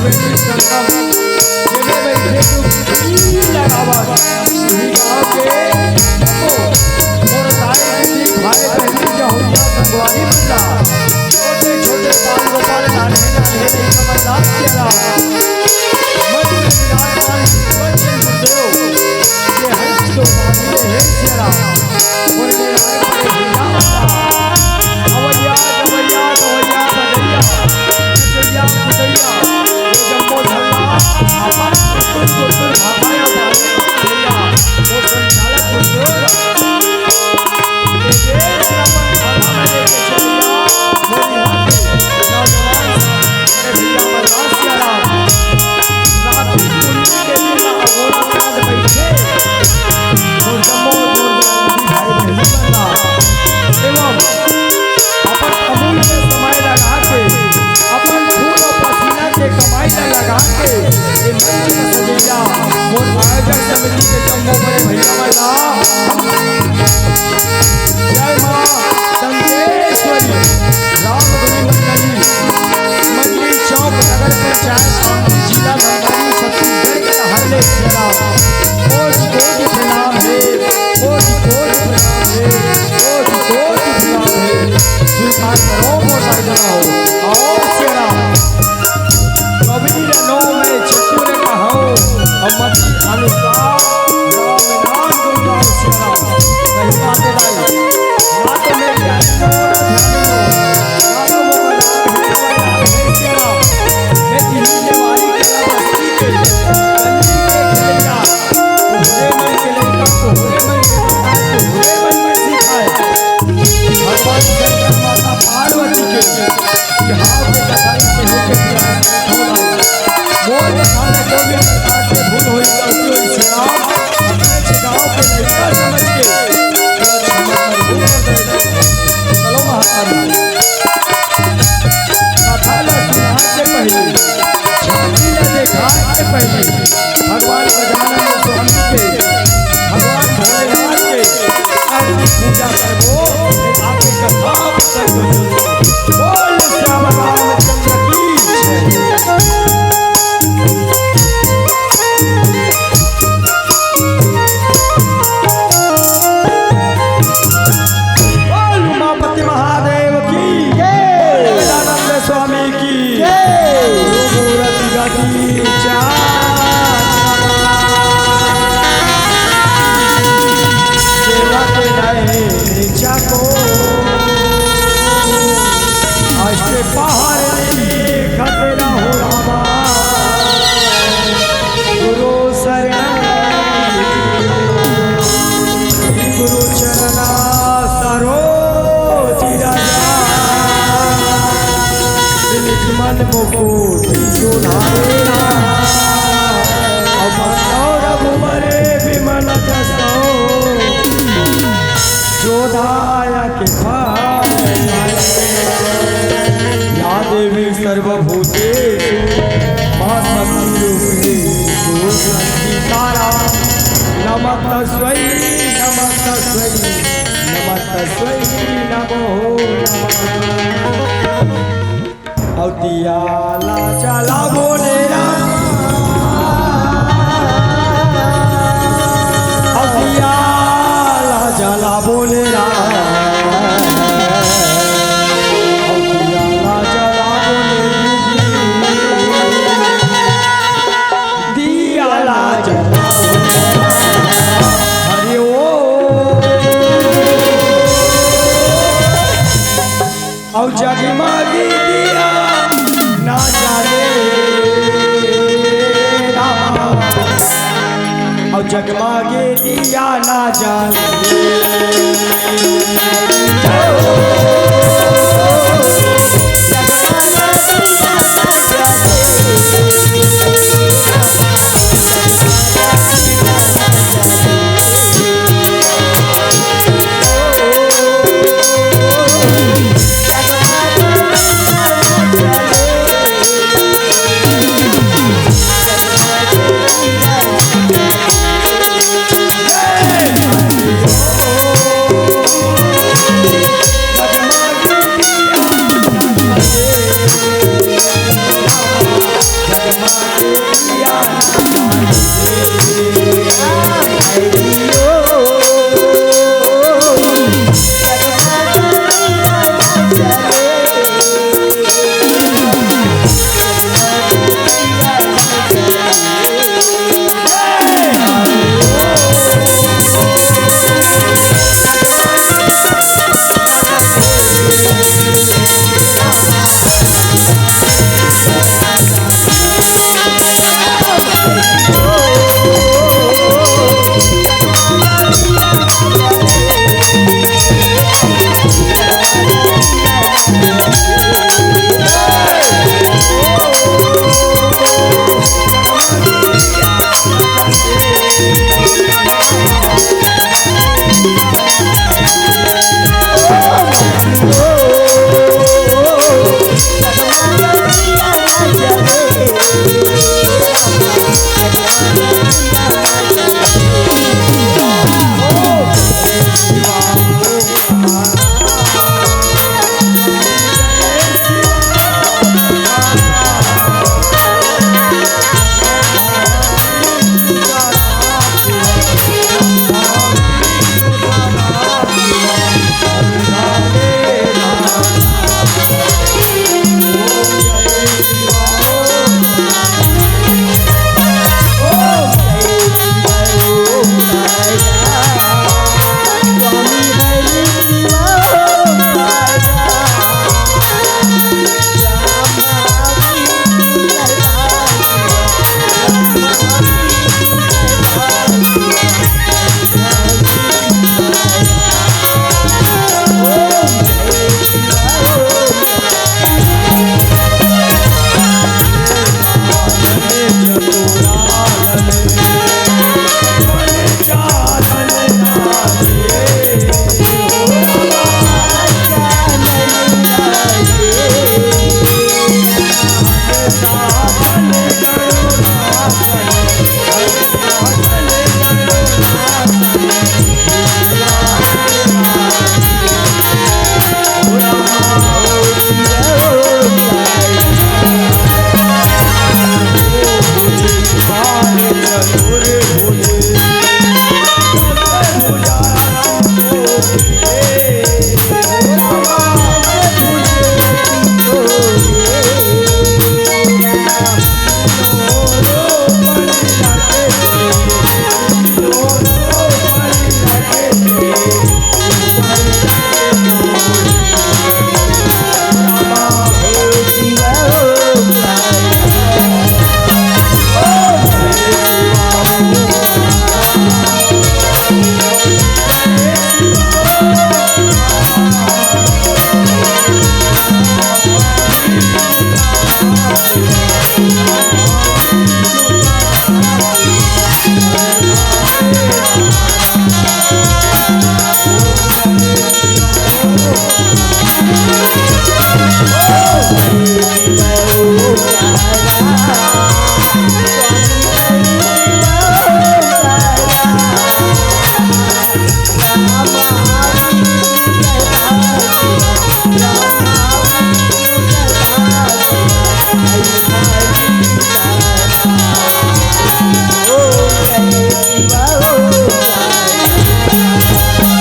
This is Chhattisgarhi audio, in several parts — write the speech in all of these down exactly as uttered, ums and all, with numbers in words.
संगम, जेमे बइठे तू पीली लगावत, इही गाँव के मोर दाई दीदी, भाई बहिनी, जहुरिया संगवारी मन ला, छोटे छोटे बाल गोपाल, नान्हे नान्हे लइका मन ला, तेरा मंच में विराजमान विश्वजन गुरुदेव, ये हंस दो साथी, हे तेरा, मोर में आए बड़े भैया मन ला, अवैया, गवैया, गवैया, बजैया, नचैया, कुदैया, ये जम्मो झल्ला, अपन कुतुर कुतुर भाषा या बानी भैया, वो संचालक गुरुदेव, ये देश अपन भाषा में लेके चलिया, मोरी हाथ में नौजवान साथी, मेरे भैया प्रकाश यादव, राखी पूर्णिमा के दिन अघोरा कांड बइठे, मोर जम्मो मोर भाई बहिनी मन ला, एवं अपन अमूल्य समय लगा के, अपन खून अउ पसीना के कमाई ला लगा के, ये मंच ला सजइया मोर आयोजक समिति के जम्मो बड़े भैया मन ला। जय माँ संकेश्वरी, रामधुनी मंडली, मंदिर चौक, नगर पंचायत, आमली, जिला धमतरी, छत्तीसगढ़ के हर ले प्रणाम। कोटि कोटि प्रणाम हे, कोटि कोटि प्रणाम हे, कोटि कोटि प्रणाम हे। स्वीकार करो मोर भाई जन हो। आओ शेरा। कबीर नौ में चतुर कहाओ, अमति अनुसार राम नाम गुण गाओ शेरा। कहीं बात दाई। ना तो मेरे कथा ला सुनाए के पहिली, झांकी ला देखाए के पहिली, भगवान गजानन स्वामी के, भगवान भोलेनाथ के आरती पूजा करबो, आके कथा प्रसंग हो। बोल श्याम रामचंद्र की जय। बोल उमापति महादेव की जय। गजानंद स्वामी की जय। गुरु मूरति गति चार। सेवा के नहीं चाको। आज के पहाड़ नहीं खतरा हो रामा। गुरु शरण गुरु चरणा सरोज राजा। निज मन मुकुट सुधारे राम। अब माधव रघुबर विमल जसो। जो दायक भाई। या देवी सर्वभूतेषु मां शक्ति रूपिणी। सीताराम नमस्तस्वै, नमस्तस्वै, नमस्तस्वै नमो नमः। अवतिया ला चला बोले राम, अवतिया ला चला बोले राम, अवतिया ला चला बोले दिया ला जला। हरि ओम। अउ जगमगी दिया ना जले राम। अउ जगमगी दिया ना जले।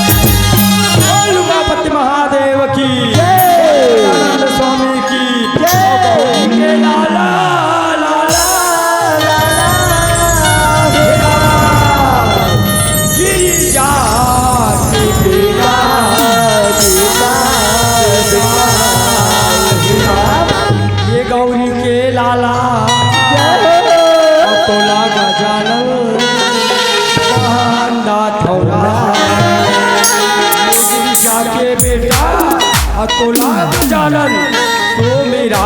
बोल उमापति महादेव की जय। आनंद स्वामी की जय। गौरी के लाला, लाला, लाला, हे लाला, गिरिजा के बेटा, बेटा, बेटा, बेटा। ये गौरी के लाला, जय हो। अकोला गजानन, बांदा थौरा, गिरिजा के बेटा, अकोला गजानन, तो मेरा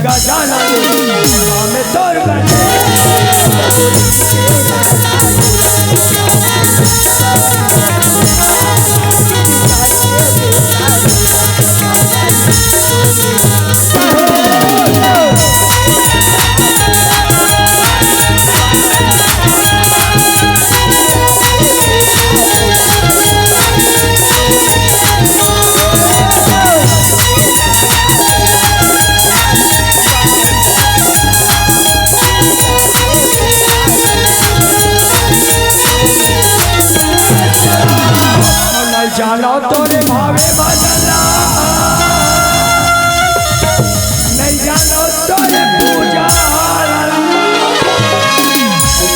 गजानन, में तोर गजानन। जानो तोरे भावे भजन, नहीं जानो तोरे पूजा।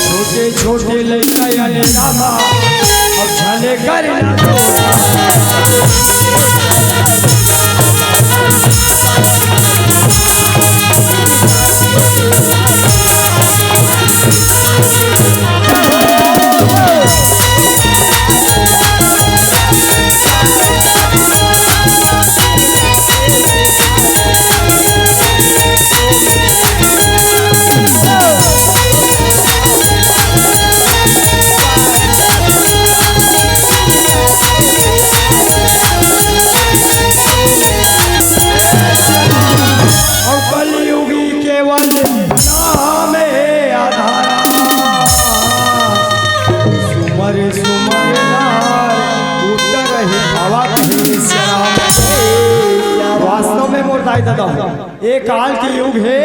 छोटे छोटे लइका यानी रामा, अब झने कर ना। और कलयुगी केवल नाम है आधारा। सुमर सुमर नार उतर ही हवा कहे श्याम। वास्तव में मोर दाई ददा हो, ये काल के युग है,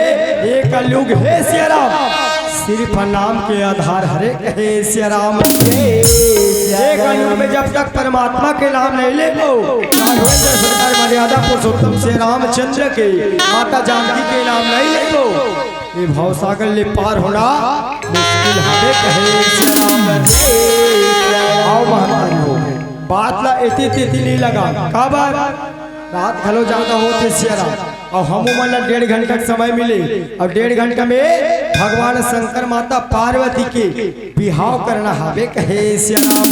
ये कलयुग है सियाराम। सिर्फ नाम के आधार हरे कहे सियाराम। ये कलयुग में जब तक परमात्मा के नाम नहीं लेबो, राघवेंद्र सरकार मर्यादा पुरुषोत्तम श्री रामचंद्र के, माता जानकी के नाम नहीं लेबो, ये भवसागर ले पार होना मुश्किल हवे कहे सियाराम। आओ महतारी हो, बात ला एती तेती नहीं लगा, काबर? रात घलो जादा होत हे सियाराम, अउ हमू मन ला डेढ़ घंटा के समय मिले, अउ डेढ़ घंटा में भगवान शंकर माता पार्वती के बिहाव करना हवे कहे सियाराम।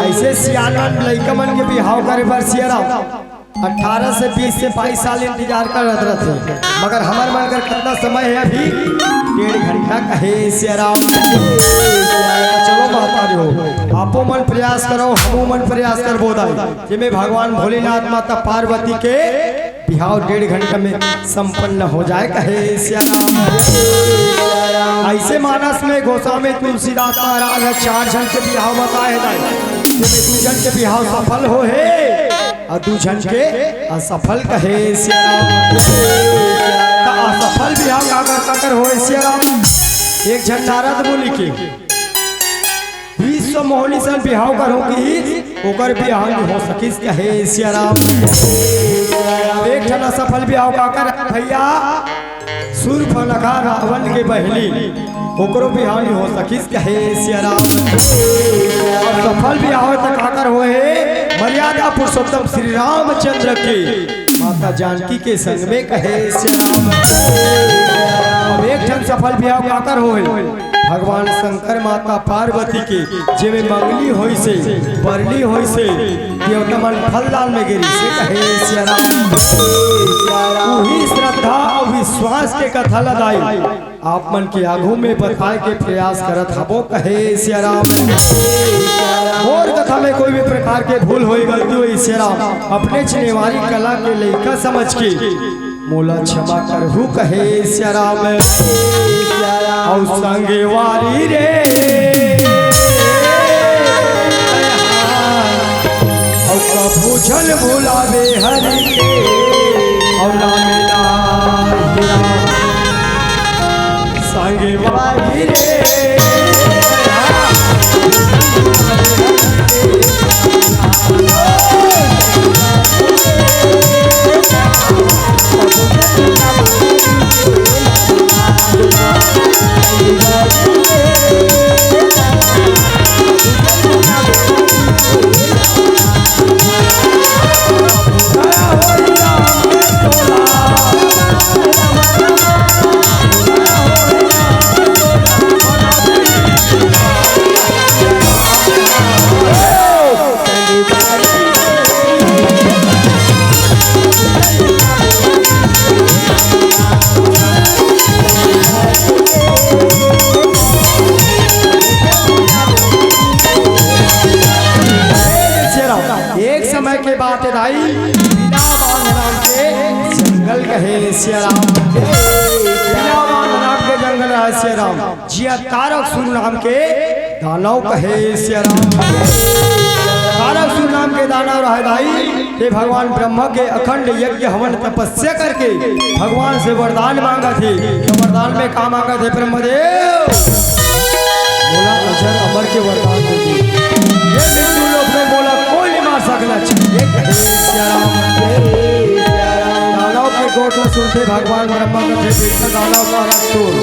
ऐसे सियान मन लइका मन के बिहाव करे बर सियाराम अठारह से बीस से बाईस साल इंतजार करत रथे, मगर हमर मन कर कितना समय है अभी? डेढ़ घंटा कहे सियाराम। चलो महतारी हो, आपो मन प्रयास करो, हमू मन प्रयास करबो दाई, जेमे भगवान भोलेनाथ माता पार्वती के बिहाव डेढ़ घंटा में संपन्न हो जाए कहे सियाराम। ऐसे मानस में गोस्वामी तुलसीदास महाराज ह चार झन के बिहाव बताए हे दाई, जेमे दू झन के बिहाव सफल हो हे अउ दू झन के असफल कहे सियाराम। त असफल बिहाव काकर काकर होए सियाराम? एक झन नारद मुनि के विश्व मोहिनी सन बिहाव करहूं किहिस, ओकर बिहाव नइ हो सकिस कहे सियाराम। एक ठन असफल बिहाव काकर भैया, शूर्पणखा रावण के बहिनी, ओकरो बिहाव नइ हो सकिस कहे सियाराम। अउ सफल बिहाव त काकर होए, मर्यादा पुरुषोत्तम श्री रामचंद्र के माता जानकी के संग में कहे सियाराम। अब एक ठन सफल बिहाव काकर होए, भगवान शंकर माता पार्वती के, जेमे मंगली होइसे, बरली होइसे, देवता मन फलदान में गे रिहिसे कहे सियाराम। उही श्रद्धा अउ विश्वास के कथा ला दाई आप मन के आगू में बताए के प्रयास करत हबो कहे सियाराम। मोर कथा में कोई भी प्रकार के भूल होई, गलती होई सियाराम, अपने जिम्मेवारी कला के लइका समझ के मोला क्षमा करहू कहे सियाराम। अउ संगवारी रे, अउ कभू झन भुलावे हरि के, अउ ना मिला संगवारी रे। सिया राम। बिना बांध नाम के जंगल रहे सिया राम। जिया तारकसुर नाम के दानव कहे सिया राम। तारकसुर नाम के दानव रहे दाई, ते भगवान ब्रह्मा के अखंड यज्ञ हवन तपस्या करके भगवान से वरदान मांगथे। तो वरदान में का मांगथे ब्रह्मदेव? बोला अजर अमर के वरदान दे दे। ये मृत्यु लोक में बोला कोई नहीं मार सकना चाहिए। कहे सिया राम। दानव के गोठ में सुनते भगवान ब्रह्मा कथे, बेटा दानव तारकसुर,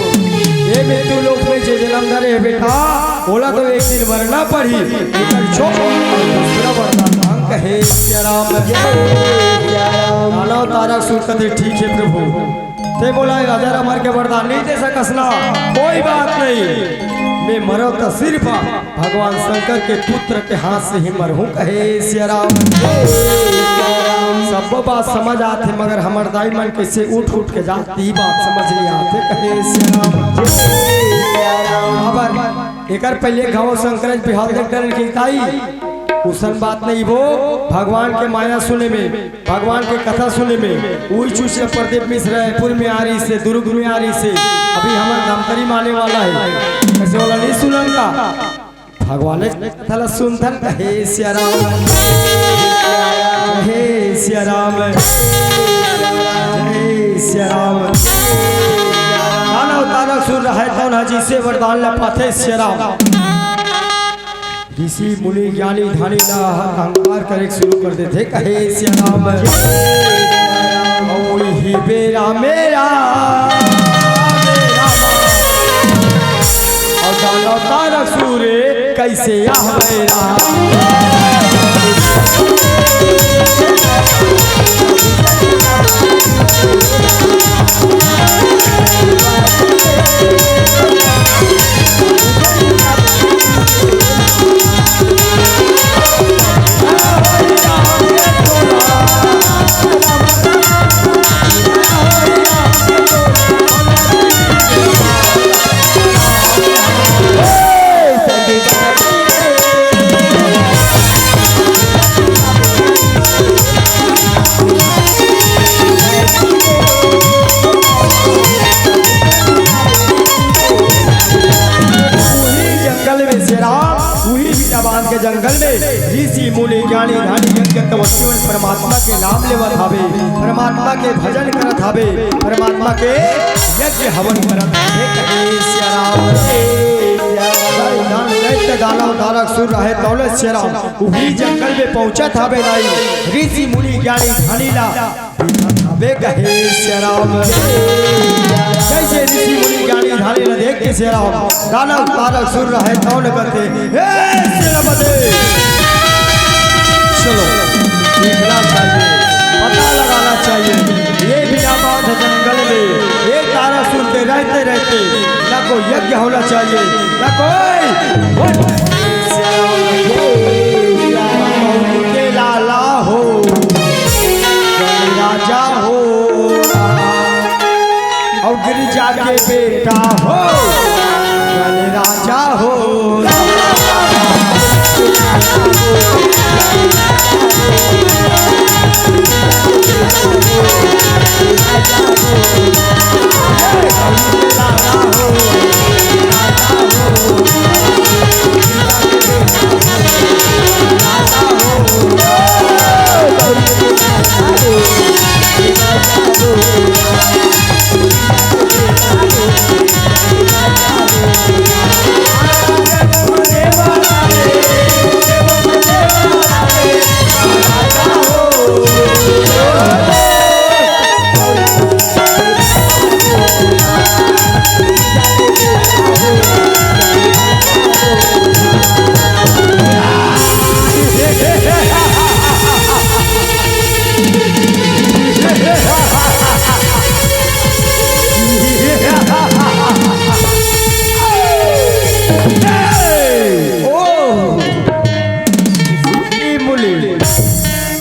ये मृत्यु लोक में जे जन्म धरे हे बेटा, ओला तो एक दिन मरना पड़ही। एकर छोड़ अउ दूसरा वरदान मांग कहे सिया राम। दानव तारकसुर कथे, ठीक है प्रभु, ते मोला अजर अमर के वरदान नहीं दे सकस ना, कोई बात नहीं, मैं मरो तो सिर्फ भगवान शंकर के पुत्र के हाथ से ही मरहूं कहे सिया राम। सबो बात समझ आथे, मगर हमर दाई मन कैसे उठ उठ के जात, ई बात समझ नहीं आथे कहे सिया राम। अबर एकर पहले घाव शंकर बिहार देख डरन की दाई, उसन बात नहीं वो भगवान के माया सुने में, भगवान के कथा सुने में, उही चूसिया प्रदीप मिश्र रायपुर में आ रही से, दुर्ग में आ रही से, अभी हमर धमतरी में आने वाला है। कैसे वाला नहीं सुनन का? भगवान के कथा ला सुनथन, हे सिया राम, हे सिया राम, हे सिया राम। दानव तारकसुर रहे तौन ह जिसे वरदान ला पाथे सिया राम। ऋषि मुनि ज्ञानी ध्यानी ला अहंकार करे के शुरू कर देथे, कहे सिया राम। अउ इही बेरा मेरा, मेरा, अउ दानव तारकसुर कैसे आवे राम। उही जंगल में सिया राम, उही बिना बांध के जंगल में ऋषि मुनि ज्ञानी ध्यानी यज्ञ तपस्वी मन परमात्मा के नाम लेवत हावे, परमात्मा के भजन करत हावे, परमात्मा के यज्ञ हवन करत हावे। कहे सिया राम। दैत्य दानव तारकसुर रहे तौन ल सिया राम उही जंगल में पहुंचत हावे दाई। ऋषि मुनि ज्ञानी ध्यानी ला अबे कहे सिया राम। जैसे ऋषि मुनि ज्ञानी ध्यानी ला देख के सिया राम, दानव तारकसुर रहे तौन कथे, हे सेनापति, चलो, देखना चाहिए, पता लगाना चाहिए, ये बिना बांध जंगल में, ये तारकसुर के रहते रहते ना कोई यज्ञ होना चाहिए, ना कोई, के लाला हो, राजा हो, अउ गिरिजा के बेटा हो, राजा हो।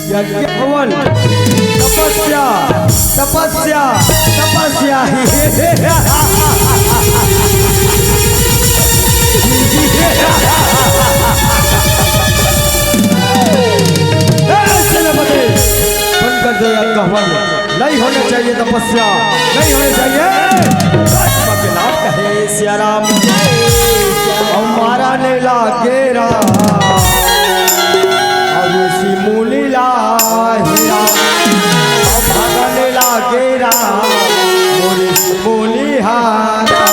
यज्ञ हवन, तपस्या, तपस्या, तपस्या। ऐसे न बने। बंद कर दो यज्ञ हवन। नहीं होना चाहिए तपस्या, नहीं होना चाहिए। पगला कहे सिया राम, हमारा ने लागे राम, अब ऋषि मुनि लाहे राम, अब भागने लागे राम, मोरे ऋषि मुनि हारा।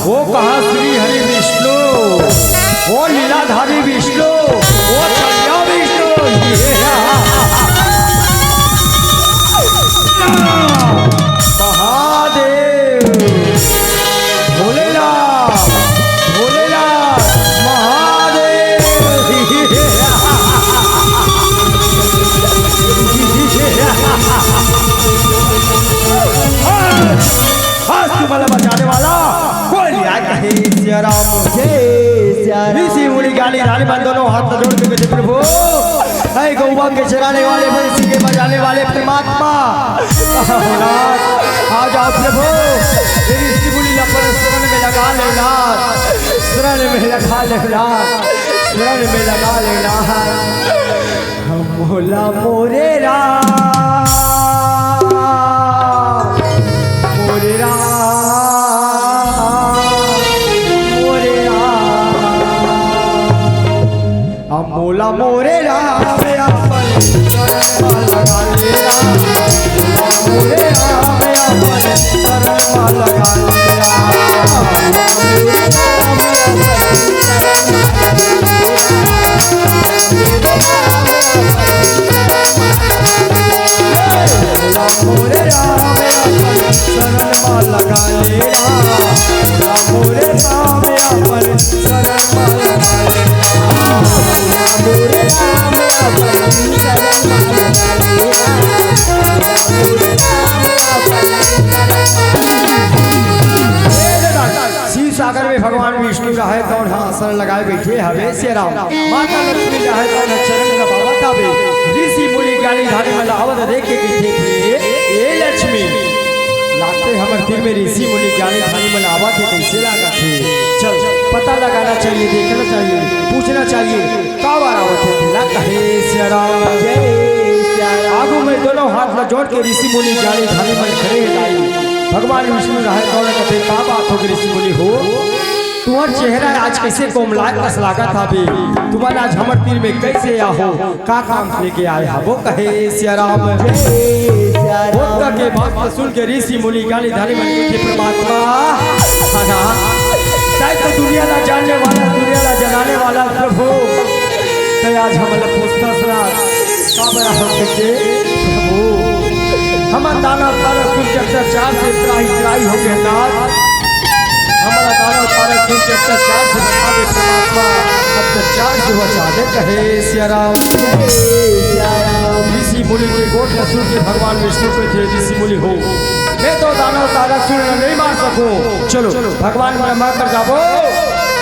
वो कहा श्री हरि विष्णु, वो लीलाधारी विष्णु, वो चलिया विष्णु। महादेव, भोलेनाथ, भोलेनाथ, महादेव। आज तुम्हारा बचाने वाला कोई नहीं आया। हे सिया राम, हे सिया राम। ऋषि मुनि ज्ञानी ध्यानी मन दोनों हाथ जोड़ के कहते, प्रभु, हे गौवा के चराने वाले, भैंसी के बजाने वाले परमात्मा, आज आओ प्रभु, मेरी ऋषि मुनि अपन शरण में लगा लेना, शरण में लगा लेना, शरण में लगा लेना। मोला मोरे राम, मोरे राम, मोरे राम। अब मोला मोरे राम अपन शरण मा लगा ले राम। मोला मोरे राम अपन शरण मा लगा ले राम। शिव सागर में भगवान विष्णु रहे, कौन हा आसन लगाए बैठे हवे सिया राम। माता लक्ष्मी रहे, कौन हा चरण दबावत हवे। ऋषि मुनि ज्ञानी ध्यानी मन आवत देख के कहिथे, "ए लक्ष्मी, लागथे हमर तीर में ऋषि मुनि ज्ञानी ध्यानी मन आवत हे, कइसे लागत हे? चल, पता लगाना चाहिए, देखना चाहिए, पूछना चाहिए।" काबर आवत हे तेला कहे सिया राम। जय सिया राम। आगू में दोनों हाथ ला जोड़ के ऋषि मुनि ज्ञानी ध्यानी मन खड़े हे दाई। भगवान विष्णु रहे कौन कथे, "का बात होगे ऋषि मुनि हो? तुम्हर चेहरा आज कइसे कोमलाय कस लागत हावे? तुमन आज हमर तीर में कइसे आहो? का काम लेके आए हवो?" कहे सिया राम। जय सिया राम। ओतका के बात सुन के ऋषि मुनि ज्ञानी ध्यानी मन कथे, "परमात्मा, खाना, तैं तो दुनिया ला जानने वाला, दुनिया ला जगाने वाला प्रभु, तैं आज हमला पूछथस ना, काबर हो सके प्रभु? हमन दानव तारक सुर के अत्याचार से त्राहि त्राहि हो गए नाथ, हमला दानव तारक सुर के अत्याचार से बचा दे परमात्मा, अत्याचार से बचा दे।" कहे सिया राम। ऋषि मुनि के गोठ ला सुन के भगवान विष्णु कथे, "ऋषि मुनि हो, मैं तो दानव तारक सुर नहीं मार सकूं। चलो, भगवान ब्रह्मा कर जाबो।"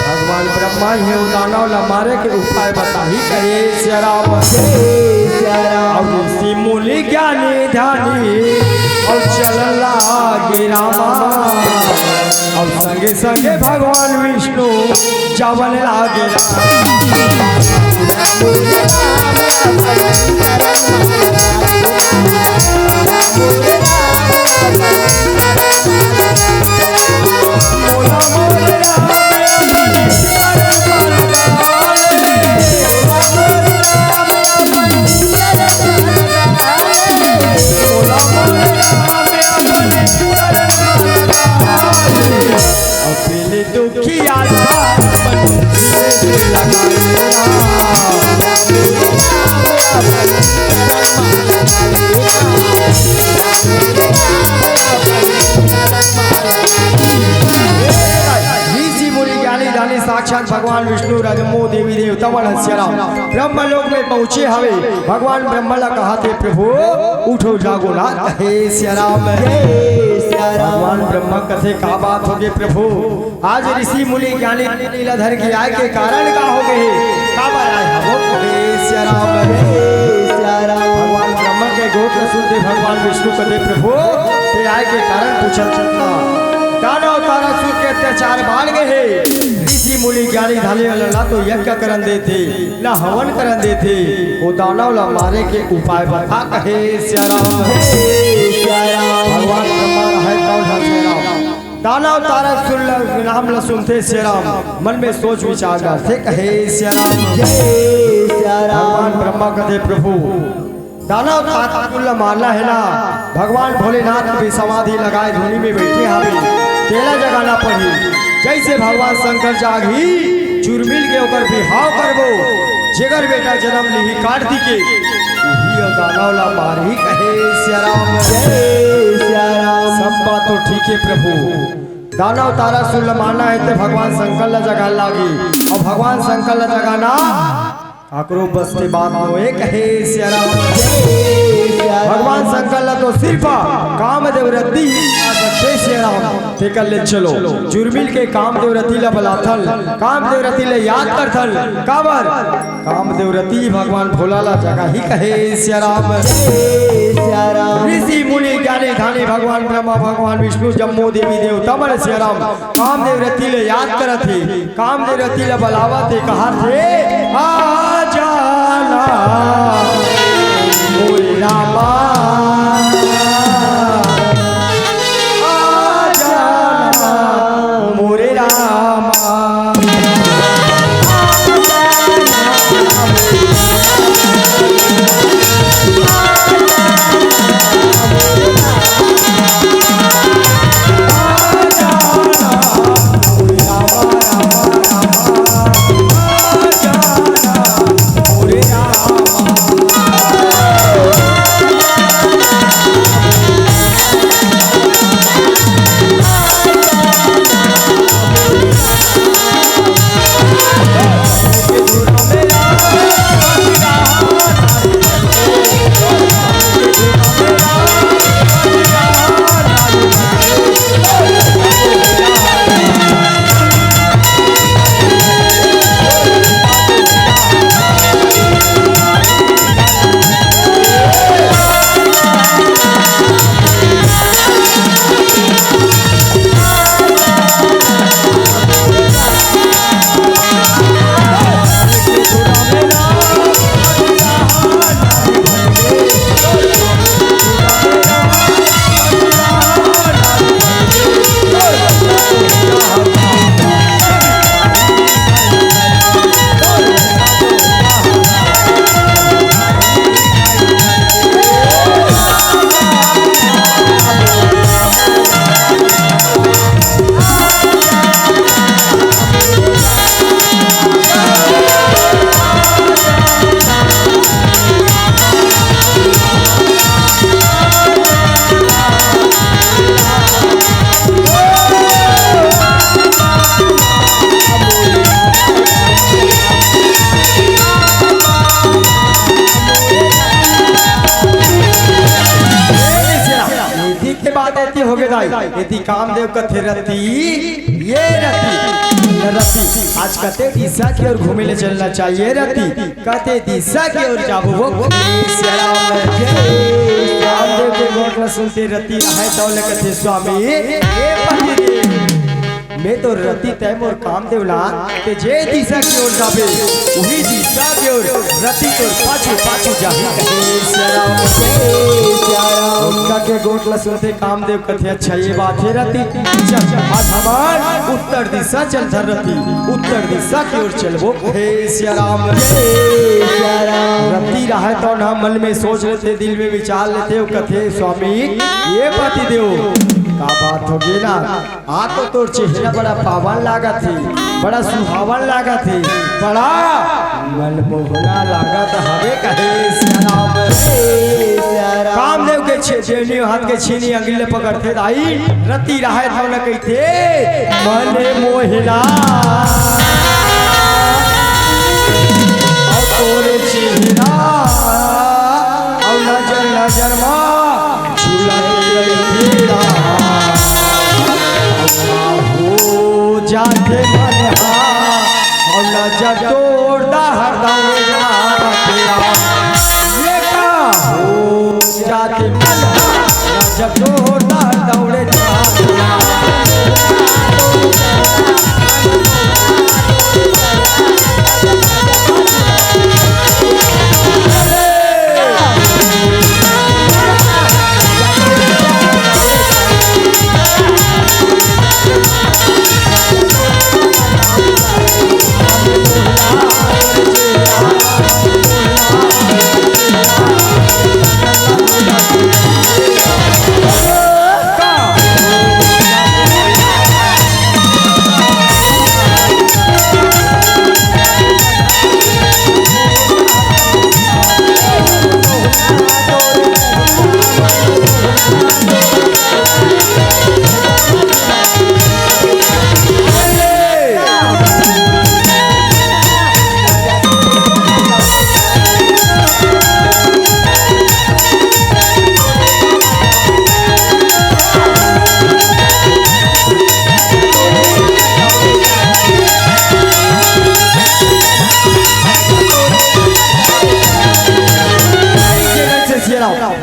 भगवान ब्रह्मा ही वो दानव ला मारे के उपाय बताही। कहे सिया राम। जय सिया राम। अब ऋषि मुनि ज्ञानी ध्यानी, अब चलन लागे रामा। अब संगे संगे भगवान विष्णु जावन लागे राम। साक्षात भगवान विष्णु, राजमो देवी देवता मन ह सिया राम ब्रह्म लोक में पहुंचे हवे। भगवान ब्रह्मा ला कहाथे, "प्रभु, उठो जागो ना," कहे सिया राम। जय सिया राम। भगवान ब्रह्मा कथे, "का बात होगे प्रभु? आज ऋषि मुनि ज्ञानी ला धर के आए के कारण का होगे हे? काबर आए हवो?" कहे सिया राम। जय सिया राम। भगवान ब्रह्मा के गोठ ल सुनते भगवान विष्णु कथे, "प्रभु, ते आए के कारण पूछत हंव। दानव तारासुर के अत्याचार बाढ़ गे हे। ऋषि मुनि ज्ञानी धाने वाला ना तो यज्ञ करन देथे, ना हवन करन देथे। वो दानव ला मारे के उपाय बता," कहे सिया राम। हे सिया राम। भगवान ब्रह्मा रहय तौन ह सिया राम। दानव तारासुर ल-, नाम ल सुनथे सिया राम, मन में सोच विचार करथे, कहे सिया राम। जय सिया राम। भगवान ब्रह्मा कथे, "प्रभु, दानव तारासुर ल मारना हे ना, भगवान भोलेनाथ भी समाधि लगाए धुनी में बैठे हवे, तेला जगाना पड़ही। जैसे भगवान शंकर जागही, जुरमिल के ओकर बिहाव करबो, जेकर बेटा जन्म लिही कार्तिके, उही ओ दानव ला मारही," कहे सिया राम। जय सिया राम। सब बात तो ठीक हे प्रभु, दानव तारासुर ल मारना हे ते भगवान शंकर ल जगाए लागही, अउ भगवान शंकर ल जगाना काकरो बस के बात नोहे, कहे सिया राम। जय सिया राम। भगवान शंकर ला तो सिर्फ कामदेव रति ही आ सकथे सिया राम। तेकर ले चलो, जुरमिल के कामदेव रति ला बलाथन, कामदेव रति ला याद करथन। काबर? कामदेव रति भगवान भोला ला जगाही, कहे सिया राम। जय सिया राम। ऋषि मुनि ज्ञानी धानी भगवान ब्रह्मा, भगवान विष्णु, जम्मो देवी देवता मन सिया राम कामदेव रति ले याद करत हे, कामदेव रति ले बलावत हे, कहत हे, "आ जाना मोरे रामा, आ जाना मोरे रामा।" एती के बात एती होगे दाई, एती कामदेव कथे रति, ये रति, रति, आज कते दिशा की ओर घूमे ले चलना चाहिए रति, कते दिशा की ओर जाबो वो सिया राम। कामदेव के गोठ ल सुनते रति रहय तौ ले कथे स्वामी, ये पति देव, मैं तो रति तैं मोर कामदेव ला, ते जे दिशा की ओर जाबे, उही दिशा की ओर रति तोर पाछू पाछू जाही कहे सिया राम। जय सिया राम। उनका के गोठ ल सुनते कामदेव कथे, "अच्छा ये बात हे रति, चल आज हमन उत्तर दिशा चलथन रति, उत्तर दिशा की ओर चलबो कहे सिया राम।" जय सिया राम। रति रहय तौ ना मन में सोच लेते, दिल में विचार लेते, वो कथे, "स्वामी, ये पति देव, का बात होगे ना?" आ तो तोर चेहरा बड़ा पावन लागत हे, बड़ा सुहावन लागत हे, बड़ा मनमोहना लागत हवे कहे सिया राम। हे सिया राम। कामदेव के छे-, जेवनी हाथ के छीनी अंगुली ल पकड़थे दाई, रति रहय तौ न कहिथे, "मनमोहना।" जाथे मन हा, अउ नजर तोर डहर दौड़े जाथे। ये का हो जाथे मन हा, नजर तोर डहर दौड़े जाथे।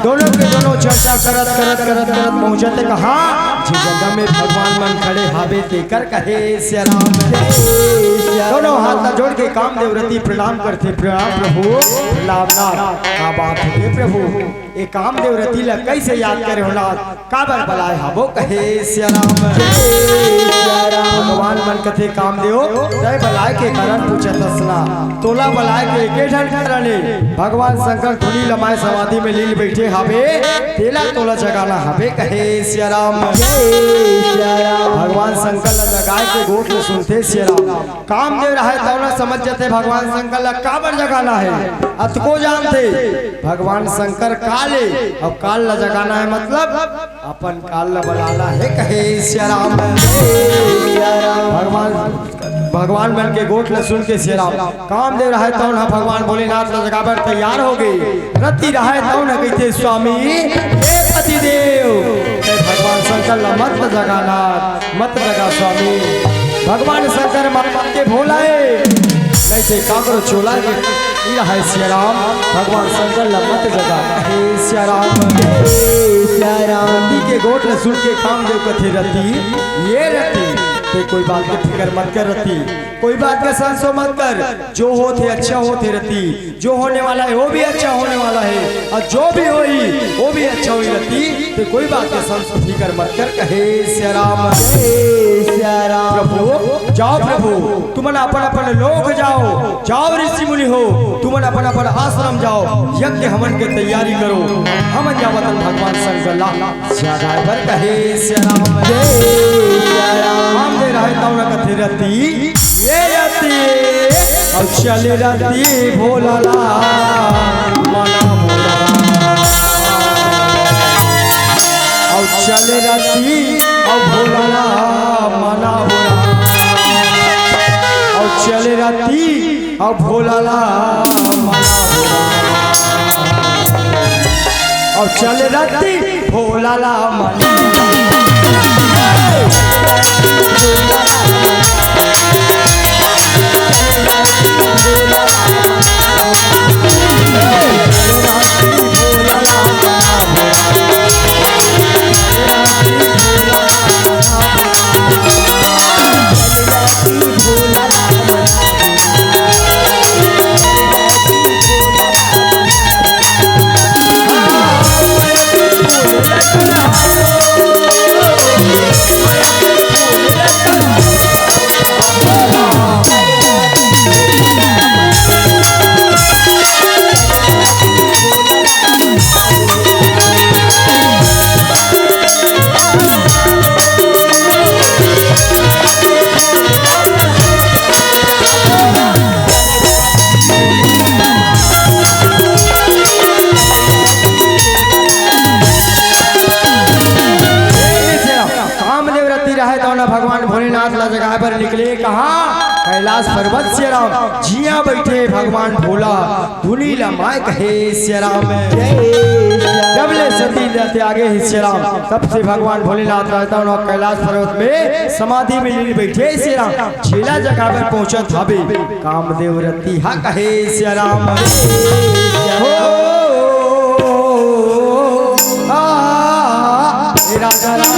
दोनों के दोनों चर्चा करत, करत, करत, करत पहुंचत हे कहाँ? जे जगह में भगवान मन खड़े हावे, तेकर कहे सिया राम। दोनों हाथ ला जोड़ के कामदेव रति प्रणाम करथे, "प्रणाम प्रभु, प्रणाम नाथ।" का बात हे प्रभु, ये कामदेव रति ला कैसे याद करे हो नाथ? काबर बलाए हवो कहे सिया राम। जय सिया राम। भगवान मन कथे कामदेव, तैं बलाए के कारण पूछत हस ना। तोला बलाए के एके ठन कारण हे। भगवान शंकर धुनी लमाए समाधि में लीन बैठे हावे, तेला तोला जगाना हावे कहे सिया राम। जय सिया राम। भगवान शंकर ला जगाए के गोठ ले सुनथे सिया राम। कामदेव रहय तौन ह समझ जथे भगवान शंकर ला काबर जगाना हे। अतको जानथे भगवान शंकर काल हे, अउ काल ला जगाना हे मतलब अपन काल ला बलाना हे कहे सिया राम। भगवान, भगवान मन के गोठ ला सुन के सिया राम, कामदेव रहय तौन ह भगवान भोलेनाथ ला जगाबर तैयार हो गे। रति रहय तौन ह कहिथे, "स्वामी, हे पतिदेव, हे भगवान शंकर ला मत जगाना, मत जगा स्वामी।" भगवान शंकर मात के भोला हे, नहीं ते काकरो चोला के ई रहय सिया राम, भगवान शंकर ला मत जगा। हे सिया राम, हे सिया राम। रति के गोठ ला सुन के कामदेव कथे, "रति, ये रति, ते कोई बात के फिकर मत कर रति, कोई बात के संसो मत कर, जो होथे अच्छा होथे रति।" जो होने वाला हे, वो भी अच्छा होने वाला हे, अउ जो भी होही, वो भी अच्छा होही रति। ते कोई बात के संसो फिकर मत कर, कहे सिया राम। जय सिया राम। प्रभु, जाव प्रभु, तुमन अपन अपन लोक जाव, जाव ऋषि मुनि हो, तुमन अपन अपन आश्रम जाव, यज्ञ हवन के तैयारी करो, हमन जावत हन भगवान शंकर ला जगाए बर, कहे सिया राम। जय सिया राम। कामदेव रहय तौन ह कथे रति, ये रति, अउ चले रति भोला ला मना भोला। अउ चले रति, अउ भोला ला मना भोला। अउ चले रति, अउ भोला ला मना भोला। अउ चले रति भोला ला मना। कामदेव रति रहय तौन ह भगवान भोलेनाथ ला जगाए बर निकले। कहाँ? कैलाश पर्वत सिया राम जिया बइठे भगवान भोला, धुनी ला माय कहे सिया राम। जब ले सती ला त्यागे हे सिया राम, तब से भगवान भोलेनाथ रहता उन्हों कैलाश पर्वत में समाधि में लीन बइठे सिया राम। जेला जगाय बर पहुंचत हाबे कामदेव रतिहा कहे सिया राम। हो, आ, हे राजा राम।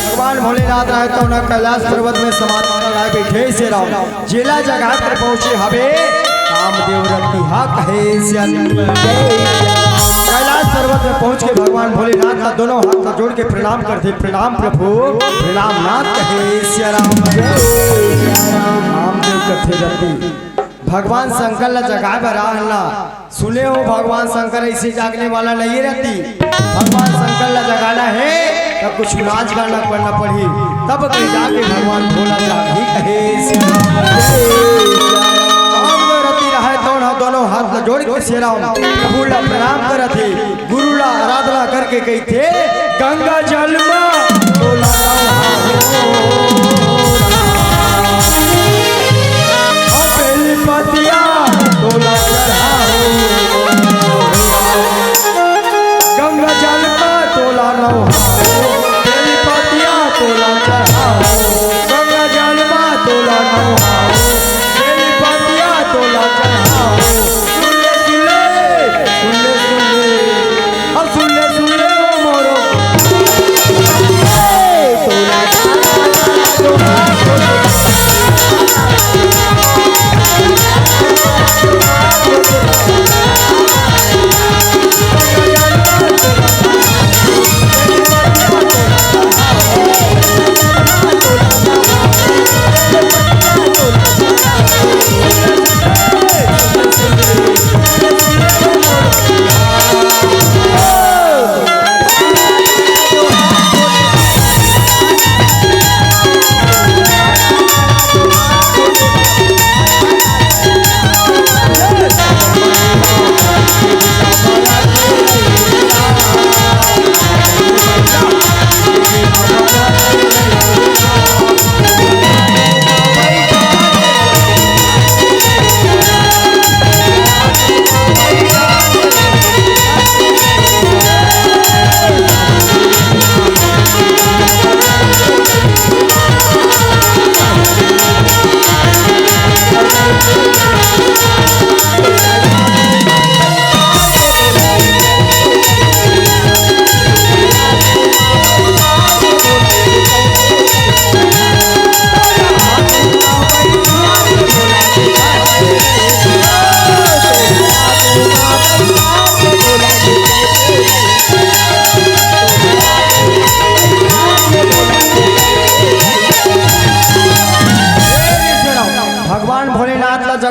भगवान भोलेनाथ रहता उन्हों कैलाश पर्वत में समाधि लगाए बइठे सिया राम। जेला जगाय बर पहुंचे हाबे कामदेव रतिहा कहे सिया राम। कैलाश पर्वत में पहुंच के भगवान भोलेनाथ ला दोनों हाथ ला जोड़ के प्रणाम करथे, प्रणाम प्रभु, प्रणाम नाथ कहे सिया राम। कामदेव कथे रति भगवान शंकर ला जगाय बर आए हन ना। सुने हो, भगवान शंकर ऐसे जागने वाला नहीं रहती। भगवान शंकर ला जगाना हे त कुछ नाच गाना करना पड़ही, तब कहीं जाके भगवान भोला जागही कहे सिया राम। काम जो रति रहय तौन ह दोनों हाथ ला जोड़ के सिया राम प्रभु ला प्रणाम करत हे, गुरु ला आराधना करके कहिथे, गंगा जल मा तोला नहाओ। बेल पतिया तोला चढ़ाओ, गंगा जल मा तोला नहाओ। बेल पतिया तोला चढ़ाओ, गंगा जल मा तोला नहाओ। बेल पतिया तोला चढ़ाओ। सुन ले, सुन ले, सुन ले, सुन ले। अब सुन ले, सुन ले, ओ मोरो।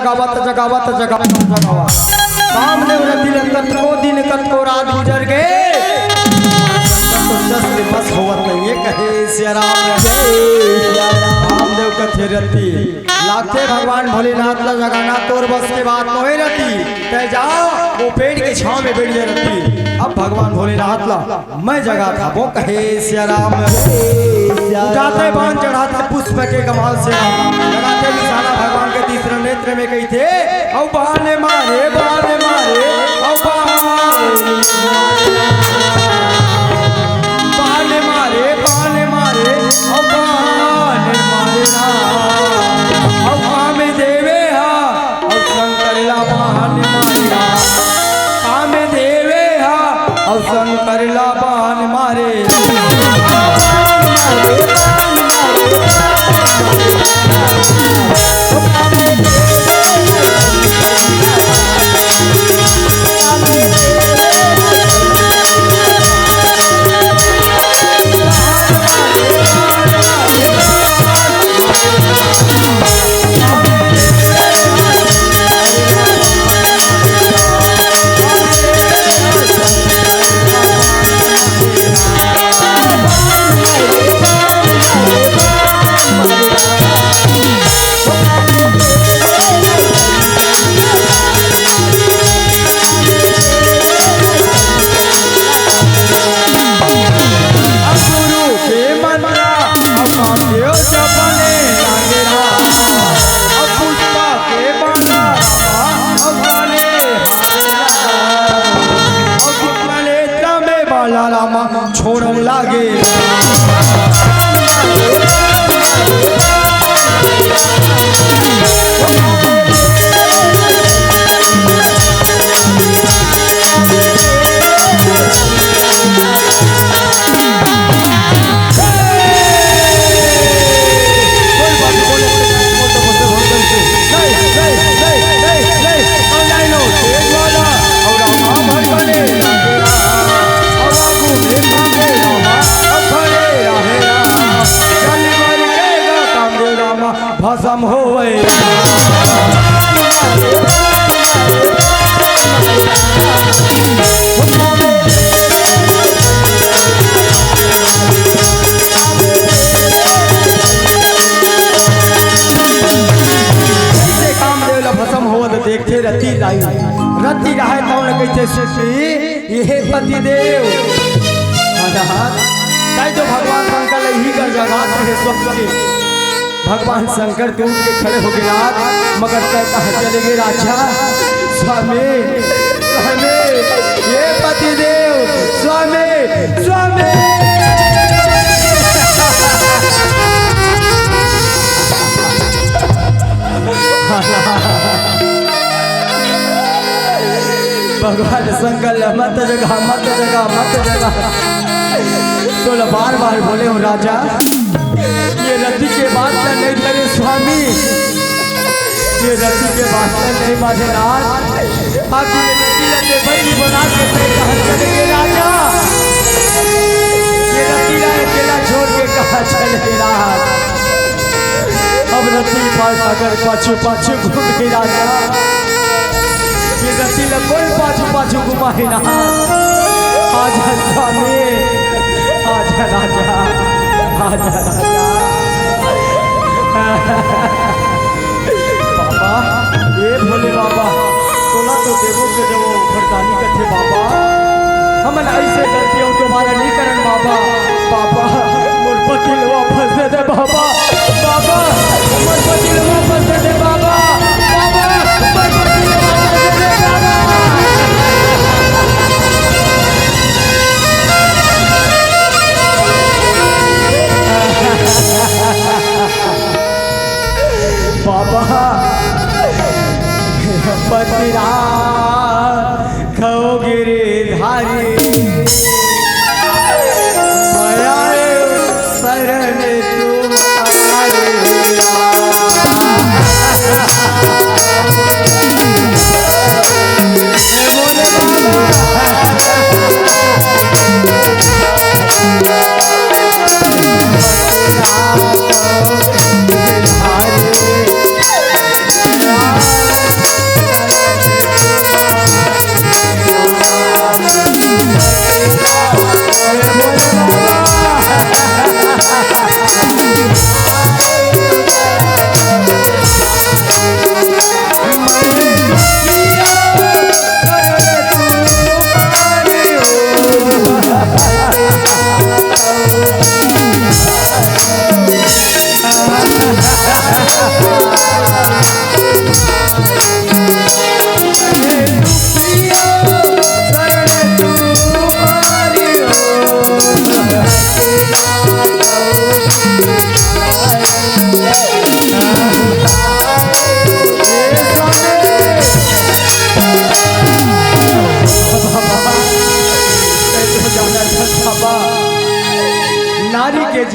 जगावत, जगावत, जगावत, जगावत। कामदेव रति ल कतको दिन, कतको रात गुजर गे। शंकर तो जस ले बस होवत नइये, कहे सिया राम। कामदेव कथे रति, लागथे भगवान भोलेनाथ ला जगाना तोर बस के बात नोहे रति। तैं जा, वो पेड़ के छांव में बइठ जा रति। अब भगवान भोलेनाथ ला मैं जगाथंव, कहे सिया राम। उठाथे बाण चढ़ाथे पुष्प के कमाल से, लगाथे निशाना भगवान के तीसरा नेत्र में कहिथे, अउ बाण मारे, बाण मारे, अउ बाण, बाण मारे, बाण मारे, अउ बाण मारे ना, अउ कामदेवे हा अउ शंकर ला बाण मारे ना। कामदेवे हा अउ शंकर ला बाण मारे। छोड़न लागे। भसम होवे। जइसे कामदेव ला भसम होवत देखथे रति राही, रति राहे तौन कहिथे सुखी, ये पति देव। हाँ, हाँ। ताई तो भगवान शंकर ला इही कर जगात रहे स्वप्न के। भगवान शंकर तो उठ के खड़े हो गे रात, मगर तैं कहाँ चले गे राजा? स्वामी, स्वामी, ये पति देव, स्वामी, स्वामी। भगवान शंकर ला मत जगा, मत जगा, मत जगा। तोला बार बार बोले हँव राजा, ये रति के बात ला नइ धरे स्वामी, ये रति के बात ला नइ माने राज। आखिर ये रति ला दे भाई बना के तैं कहाँ चले गे राजा? ये रति ला अकेला छोड़ के कहाँ चले गे राज? अब रति पार सागर पाछू पाछू घूम के राजा, ये रति ला कोई पाछू पाछू घुमाही ना। आजा स्वामी, आजा राजा, आजा राजा। बाबा, ए भोले बाबा, तोला तो देवो के देवो घरदानी कथे बाबा। हमन अइसे गलती अउ दोबारा नइ करन बाबा। बाबा, मोर पति ल वापस दे दे बाबा। बाबा, मोर पति ल वापस दे दे बाबा। बाबा, मोर पति ल वापस दे दे बाबा। बाबा, पति राखव गिरधारी, मया शरण तुम्हारी।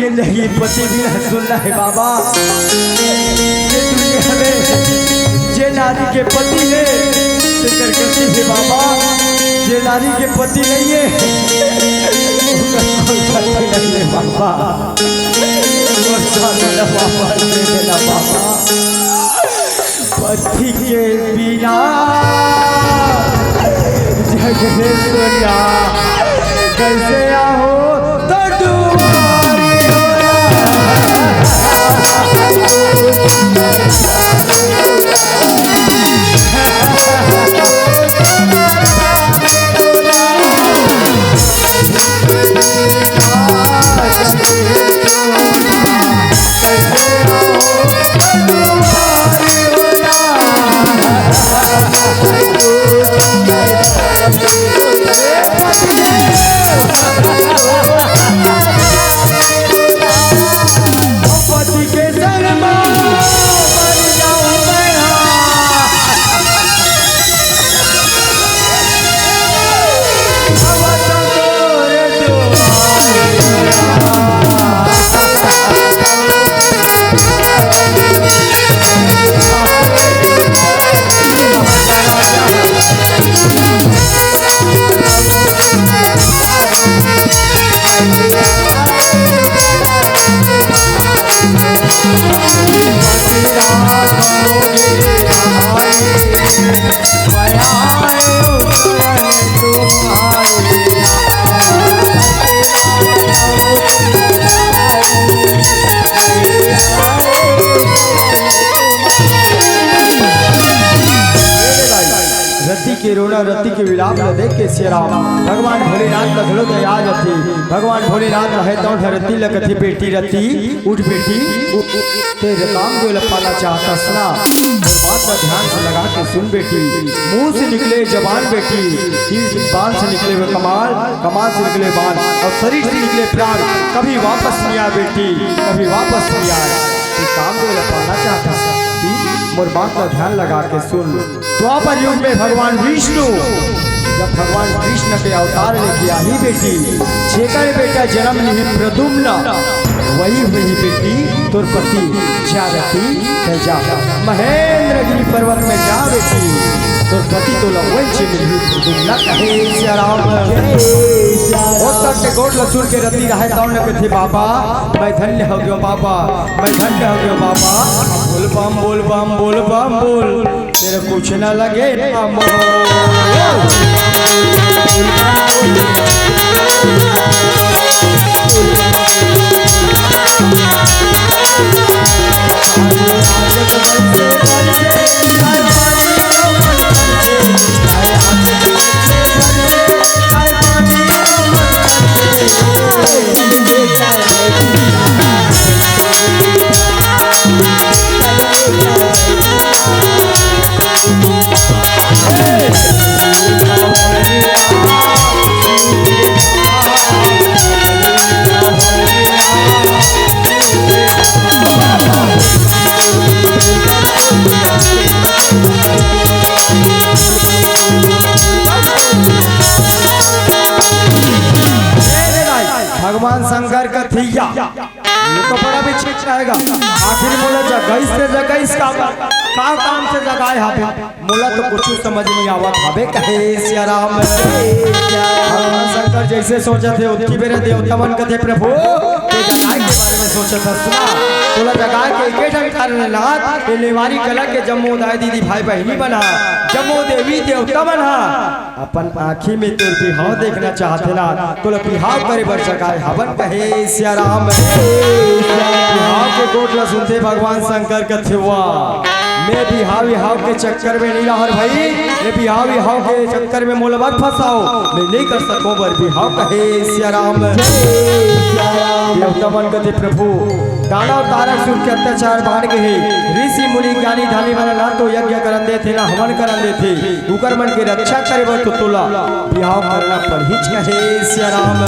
के नहीं पति बिना सुनना हे बाबा। ये दुनिया में जे नारी के पति हे, तेकर गति हे बाबा। जे नारी के पति नहीं हे, ओकर कोई गति नहीं हे बाबा। ओकर साथ में बाबा, दे देना बाबा। पति के बिना जग हे सोना, कैसे आहो तो दुआरी हो। रति के रोना, रति के विलाप ल देख के सिया राम भगवान भोलेनाथ ल घलो दया आ जाथे। भगवान भोलेनाथ ल हे तौन ह रति ल कथे, "बेटी रति, उठ बेटी, उठ, उठ, तेरे काम जो ल पाना चाहता सना, बात ल ध्यान से लगा के सुन बेटी, मुंह से निकले जबान बेटी, तीर बाण से निकले हुए कमाल, कमाल से निकले बाण और शरीर से निकले प्राण, कभी वापस नहीं आए बेटी, कभी वापस नहीं आए।" ये काम जो ल पाना चाहता सना, मोर बात ल ध्यान लगा के सुन। द्वापर युग में भगवान विष्णु जब भगवान कृष्ण के अवतार लेके आही बेटी, जेकर बेटा जन्म लिही प्रद्युम्न, वही हुई बेटी तोर पति। जा रति, तैं जा महेंद्रगिरी पर्वत में जा बेटी, तोर पति तोला वंच मिलही प्रद्युम्न, कहे सिया राम। ओ तक के गोठ ल सुन के रति राहे तौन कथे, "बाबा, मैं धन्य हो गयो बाबा, मैं धन्य हो गयो बाबा।" बोल बम, बोल बम, बोल बम, बोल। तेरे कुछ ना लगे ना मोह। भगवान शंकर का थैया, ये तो बड़ा विचित्र रहेगा। आखिर मोला जगाइस ते जगाइस का, का काम से जगाए हावे? मोला तो कुछ समझ नहीं आवत हावे, कहे सिया राम। भगवान शंकर जैसे सोचत हे, उतकी बेरा देवता मन कथे, "प्रभु, तैं जगाए के बारे में सोचत हस ना? तोला जगाए के एके ठन कारण हे नाथ, ये नेवारी कला के जम्मो दाई दीदी भाई बहिनी मन हा, जम्मो देवी देवता मन हा अपन आँखी में तोर बिहाव देखना चाहत हे ना, तोला बिहाव करे बर जगाए हवन," कहे सिया राम। बिहाव के गोठ ला सुनते भगवान शंकर कथे, "वाह, मैं बिहाव बिहाव के चक्कर में नहीं रहर भाई, मैं बिहाव बिहाव के चक्कर में मोला मत फंसाओ, मैं नहीं कर सको बर बिहाव," कहे सिया राम। देवता मन कथे, "प्रभु, दानव दानव सुर के अत्याचार बाढ़ गे हे, ऋषि मुनि ज्ञानी ध्यानी मन ना तो यज्ञ करन देथे ना हवन करन देथे, उकर मन के रक्षा करे बर तो तोला बिहाव करना पड़ही," कहे सिया राम।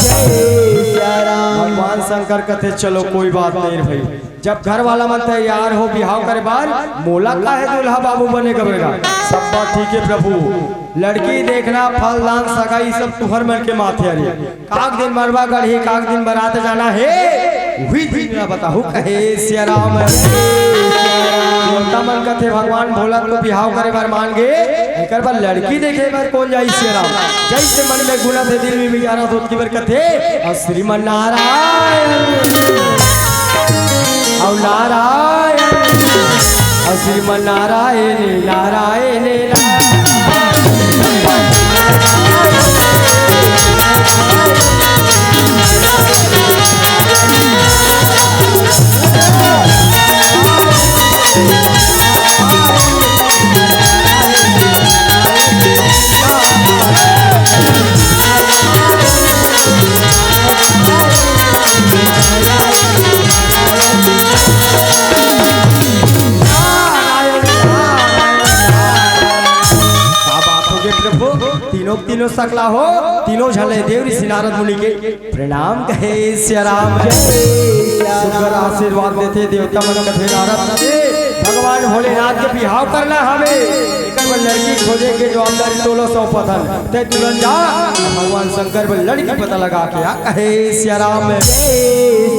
भगवान शंकर कथे, "चलो कोई बात नहीं रे भाई, जब घर वाला मन तैयार हो बिहाव करे बर, मोला काहे दूल्हा बाबू बने गा बेटा? सब बात ठीक हे प्रभु, लड़की देखना, फलदान, सगाई सब तुहर मन के माथे हरे। काक दिन मरवा गढ़ी, काक दिन बरात जाना हे, उही दिन ला बताहू कहे सिया राम। देवता मन कथे भगवान भोला तो बिहाव करे बर मान गे, एकर बर लड़की देखे बर कोन जाही सिया राम। जइसे मन में गुनथे, दिल में विचारथे, ओतकी बर कथे, अउ श्रीमन नारायण, अउ नारायण, अउ श्रीमन नारायण, नारायण, नारायण। का बात होगे प्रभु, तीनों तीनों सकला हो, तीनों झन ल देव ऋषि नारद मुनि के प्रणाम कहे सिया राम। सुघर आशीर्वाद देथे देवता मन कथे नारद, भगवान भोलेनाथ के बिहाव करना हवे, एकर बर लड़की खोजे के जवाबदारी तोला सौंपत हन। तैं तुरंत जा, भगवान शंकर बर लड़की पता लगा के आ कहे सिया राम।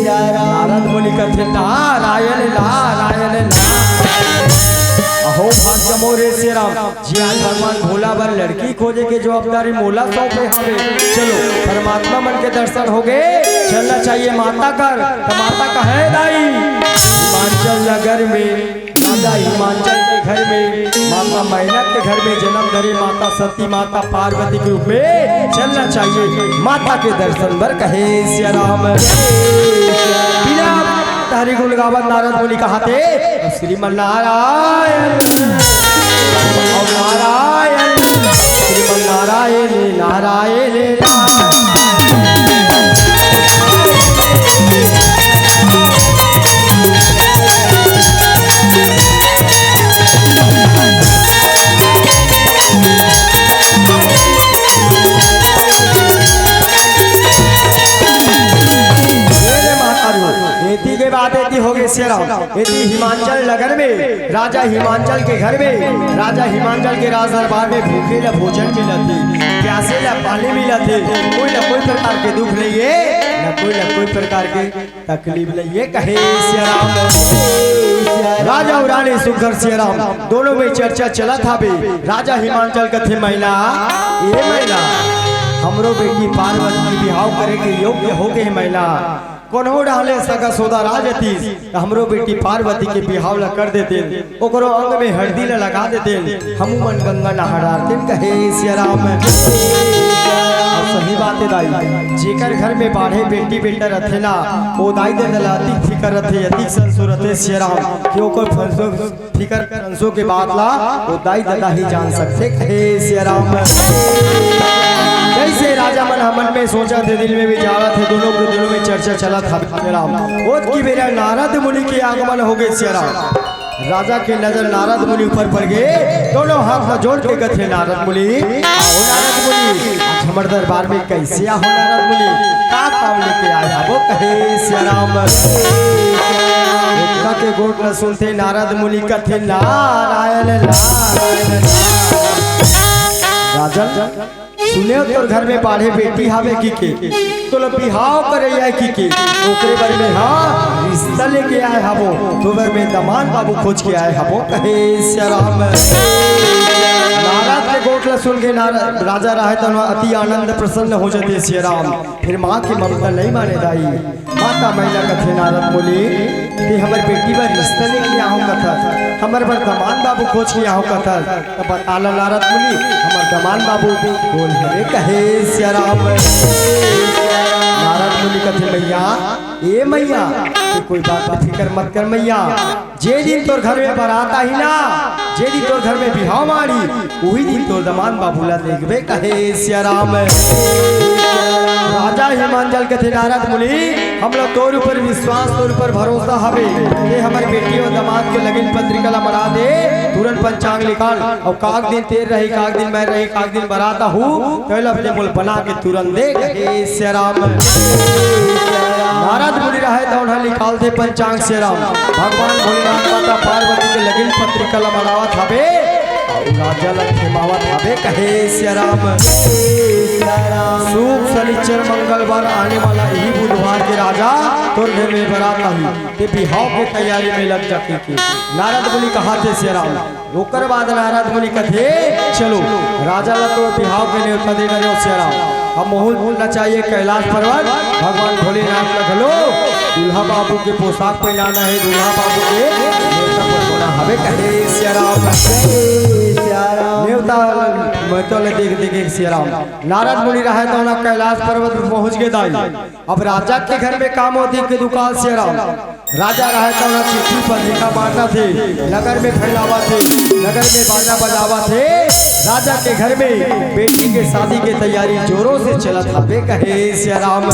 नारद मुनि कथे नारायण नारायण नारायण। अहो भाग्य मोरे सिया राम, जे आज भगवान भोला बर लड़की खोजे के जवाबदारी मोला सौंपे हवे। चलो, परमात्मा मन के दर्शन होगे, चलना चाहिए माता कर। त माता कहे दाई, हिमांचल नगर में, राजा हिमांचल के घर में, माता मैना के घर में जन्म धरे माता सती माता पार्वती के रूप में चलना चाहिए माता के दर्शन बर कहे सिया राम। बिना तारी गुण गावत नारद मुनि कहाथे, श्रीमन नारायण, अउ नारायण, श्रीमन नारायण, नारायण, नारायण। ये रे माता रो, एती के बात एती होगे सिया राम। एती हिमांचल नगर में राजा हिमांचल के घर में, राजा हिमांचल के राज दरबार में भूखे ला भोजन मिलत हे, प्यासे ला पानी मिलत हे, कोई ना कोई प्रकार के दुख नइ हे, ना कोई ना कोई प्रकार के तकलीफ नइ हे, कहे सिया राम। राजा अउ रानी सुघर सिया राम दोनों में चर्चा चलत हावे। राजा हिमांचल कथे, मैना, ए मैना, हमरो बेटी पार्वती के बिहाव करे के योग्य होगे हे मैना। कोनो डाहर ले सगा सोदा राज अतीस, त हमरो बेटी पार्वती के बिहाव ला कर देते, ओकरो अंग में हरदी ला लगा देते, हमू मन गंगा नहा डारते, कहे सिया राम। अउ सही बात हे दाई, जेकर घर में बाढ़े बेटी बेटा रथे ना, ओ दाई ददा ला अतिक फिकर रथे, अतिक संसो रथे सिया राम, कि ओकर फंसो फिकर फंसो के बात ला ओ दाई ददा ही जान सकथे, कहे सिया राम। जइसे राजा मन ह मन में सोचत हे, दिल में विचारत हे, दोनों के दिलों में चर्चा चलत हवे सिया राम। ओतकी बेरा नारद मुनि के आगमन होगे सिया राम। राजा के नजर नारद मुनि ऊपर पड़ गे, दोनों हाथ ला जोड़ के कथे नारद मुनि, आओ नारद मुनि, आज हमर दरबार में कइसे आहो नारद मुनि, का काम लेके आए हवो, कहे सिया राम। ओतका के गोठ ला सुनते नारद मुनि कथे नारायण नारायण। राजन, सुनेव तोर घर में बाढ़े बेटी हावे किके, तोला बिहाव करे आए किके, ओकरे बर में हा रिश्ता लेके आए हवो, तोर बर में दमांद बाबू खोज के आए हवो, कहे सिया राम। नारद के गोठ ला सुन के नारद राजा रहे त अति आनंद प्रसन्न हो जाते सिया राम। फिर माँ के ममता नइ माने दाई, माता मैना कथे नारद मुनि, ते हमर बेटी बर रिश्ता लेके आहो कथस, हमर बर दमांद बाबू खोज के आहो कथस, त बता ला नारद मुनि, हमर दमांद बाबू कोन हरे, कहे सिया राम। नारद मुनि कथे, मैया, ए मैया, ते कोई बात के फिकर मत कर मैया, जे दिन तोर घर में बरात आही ना, जे दिन तोर घर में बिहाव माड़ी, उही दिन तोर दमांद बाबू ला देखबे, कहे सिया राम। राजा हिमांचल कथे नारद मुनि, हमला तोर ऊपर विश्वास, तोर ऊपर भरोसा हवे, ते हमर बेटी अउ दमांद के लगिन पत्रिका ला मढ़ा दे, तुरंत पंचांग निकाल, अउ काग दिन तेर रही, काग दिन मैं रही, काग दिन बरात आहू, तेला अपने मोल बना के तुरंत दे, कहे सिया राम। नारद मुनि रहे तौन ह निकालथे पंचांग सिया राम। भगवान भोलेनाथ माता पार्वती के लगिन पत्रिका ल मढ़ावत हवे। अउ राजा ल खेमावत हवे कहे सिया राम। सुख सनिचर मंगलवार आने वाला इही बुधवार के राजा तोर घर में बरात आही, ते बिहाव के तैयारी में लग जा कहिके नारद मुनि कहाथे सिया राम। ओकर बाद नारद मुनि कथे, चलो राजा ल तो बिहाव के नेवता दे डरेव सिया राम। अब महू नचाइए कैलाश पर्वत, भगवान भोलेनाथ ल घलो दूल्हा बाबू के पोशाक पहिनाना हे, दूल्हा बाबू के नेवता पठोना हवे कहे सिया राम। नेवता महतो ले देख देखे सिया राम। नारद मुनि रहे त ओना कैलाश पर्वत पर पहुंच गे दाई। अब राजा के घर में काम होती के दुकान सिया राम। राजा रहे त ओना चिट्ठी पत्रिका बांटत हे, नगर में फैलावत हे, नगर में बाजा बजावत हे। राजा के घर में बेटी के शादी के तैयारी जोरों से चलत हवे कहे सिया राम।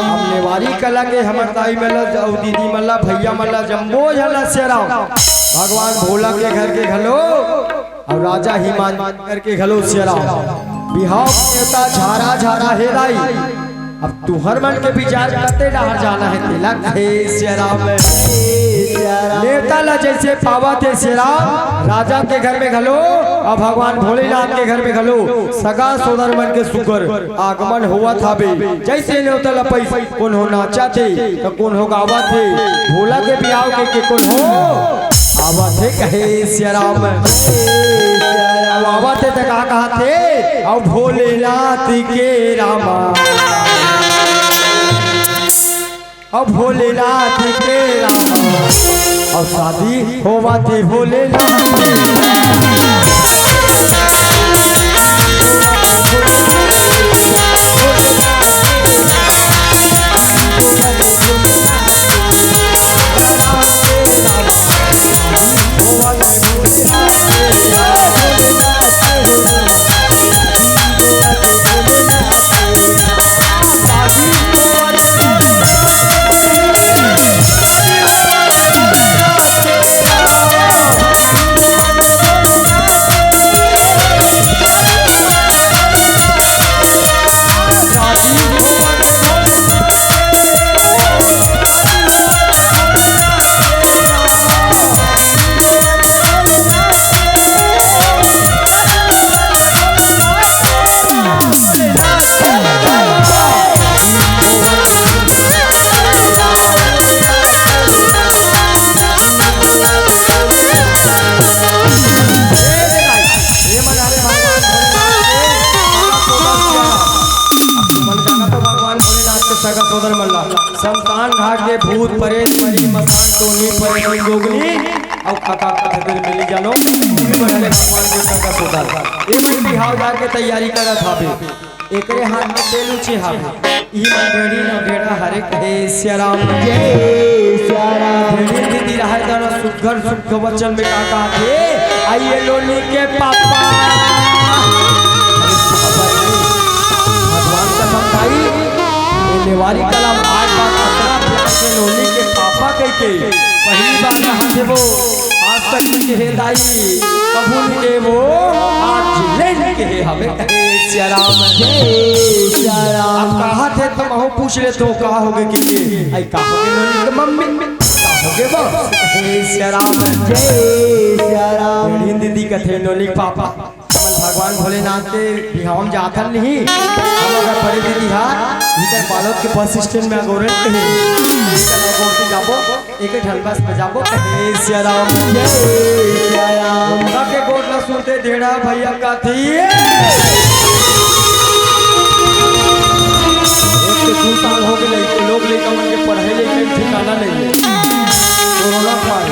अब नेवारी कला के हमर दाई मन ला अउ दीदी मन ला, भैया मन ला, जम्मो झन ला सिया राम भगवान भोला के घर के घलो अउ राजा हिमांचल के घलो सिया राम। बिहाव के नेवता झारा झारा हे दाई। अब तुहर मन के विचार कते डहर जाना हे तेला कहे सिया राम। नेवता ला जैसे पावत हे सिया राम, राजा के घर में घलो अउ भगवान भोलेनाथ के घर में घलो सगा सोदर मन के सुग्घर आगमन होवत हावे। जैसे नेवता ला पइस कोनो नाचत हे त कोनो गावत हे, भोला के बिहाव के, के कोनो आवत हे कहे सिया राम। अउ आवत हे त का कहत हे? अउ भोलेनाथ के रामा, अउ भोलेनाथ के रामा, अउ शादी होवत हे भोलेनाथ के। भगवान भोलेनाथ के सगा सोदर मन ला। शमशान घाट के भूत, प्रेत, परी, मसान, टोनी, परेशान, जोगनी, अउ का का कथे तेला मिली जानो, ये मन हरे भगवान के सगा सोदर। ये मन बिहाव जाके तैयारी करत हावे। एकरे हाथ में तेल उचे हावे। ई मन ढेड़ी न ढेड़ा हरे कहे सिया राम। जय सिया राम। ढेड़ी दीदी रहे दाना सुग्घर सुग्घर वचन में का कहाथे? आइए नोनी के पापा। भगवान कसम भाई, ये नेवारी कला म आज बात अतना प्यार से नोनी के पापा कहिके पहली बार कहाथे वो। आज तक नहीं कहे दाई, कभू नहीं कहे वो, आज ले नहीं कहे हवे कहे सिया राम। जय सिया राम। अब कहाथे त महू पूछ लेथों का होगे कहिके, आई का होगे नोनी के मम्मी, का होगे वो? हे सिया राम। जय सिया राम। ढेड़ी दीदी कथे नोनी के पापा, हमन भगवान भोलेनाथ के बिहाव म जाथन नहीं। हमर बड़े दीदी हा इधर बालोद के बस स्टैंड में अगोरत हे। इधर अगोरत जाबो, एक ठन बस में जाबो। हे सिया राम। जय सिया राम। उनका के गोठ ला सुनते ढेड़ा भैया कथे, एक तो दू साल हो गए, लोग लइका मन के पढ़ाई लिखाई ठिकाना नहीं है। कोरोना काल।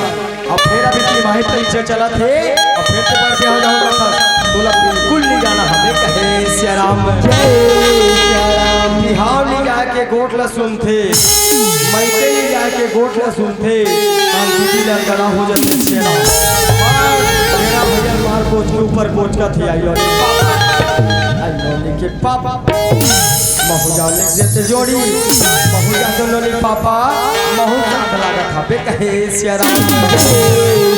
अब फेर अभी तिमाही परीक्षा चलत हे, अब फेर से पढ़ के हो जाऊंगा था, तोला बिल्कुल नहीं जाना हवे कहे सिया राम। जय सिया राम। बिहाव नहीं जाके गोठ ला सुनथे, मइके नहीं जाके गोठ ला सुनथे, हम दीदी ला गला हो जाथे सिया राम। मेरा भैया मार कोच के ऊपर कोच का थी आई लोनी पापा, आई लोनी के पापा। महू जा ले जत जोड़ी, महू जा तो लोनी पापा, महू साथ लागत हवे कहे सिया राम। जय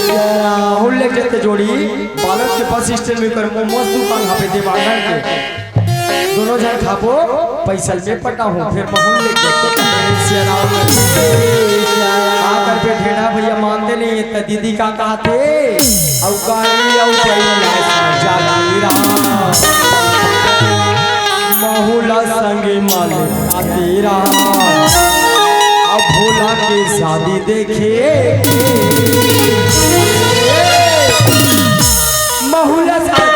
सिया राम। महू ले जत जोड़ी, बालोद के बस स्टैंड में कर मोमोज दुकान हवे देवांगन के। दोनों झन खाबो, पैसा ले पटाहूँ, फेर महूँ ले के तो कहे सिया राम। का करबे, ढेढ़ा भैया मानते नहीं, त दीदी का कहथे, "अउ गाड़ी अउ बैला जाती राम, महूँ ला संगे माले आती राम, अब भोला के शादी देखे के।" महूँ ला शादी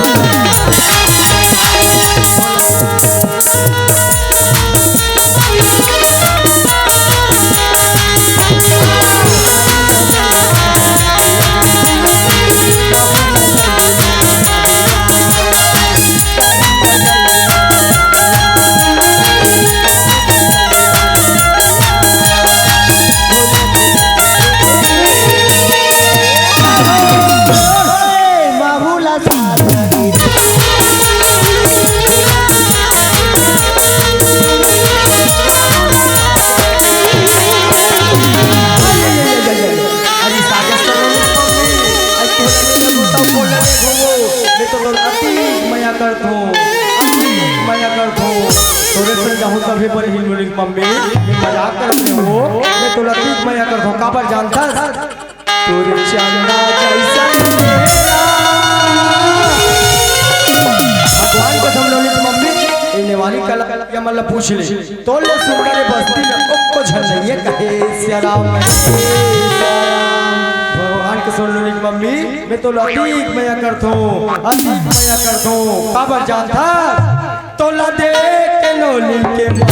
मैं तो तोर अति मया करथों, अति मया करथों। तोरे से जाहूँ तभे पर हिलमुलिक मम्मी, मैं मजाक करत हों। मैं तोर अति मया करथों, काबर जानथस? तोर चंदा जैसन चेहरा। भगवान कसम लोलित मम्मी, ए नेवारी कला के मन ला पूछ ले। तोर ले सुंदर ए बस्ती में एको झन नइये कहे सिया राम। भगवान के सुन लो निक मम्मी, मैं तोला अतिक मया करथों, अतिक मया करथों। काबर जानथस? तोला देख के नोनी के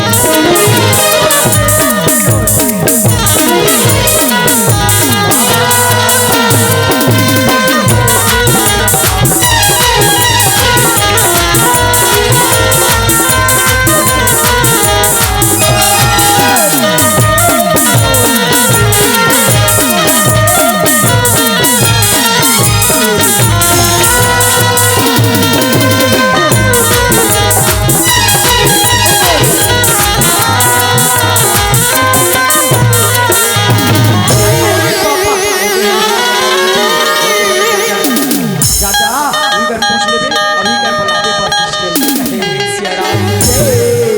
चाचा, इधर पूछ लेबे, अभी कर बलाबे बस स्टैंड। हे सिया राम, हे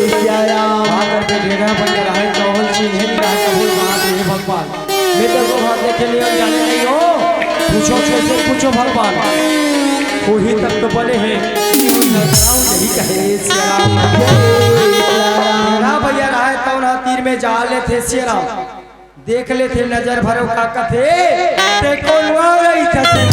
सिया राम। का करबे, ढेढ़ा बन के रहे, चावल चीन्हे नहीं रहे, कबूल बना दे, हे भगवान। मैं तो दो हाथ देखे नहीं, हम जाने नहीं हो। पूछो कैसे पूछो भगवान, वही तक तो बने हैं। यही कहे सिया राम। हे सिया राम। ढेढ़ा भैया रहे, तौन हा तीर में जा लेथे सिया राम। देख लेथे नजर भरो का कथे, ते कोन वाला इच्छा से?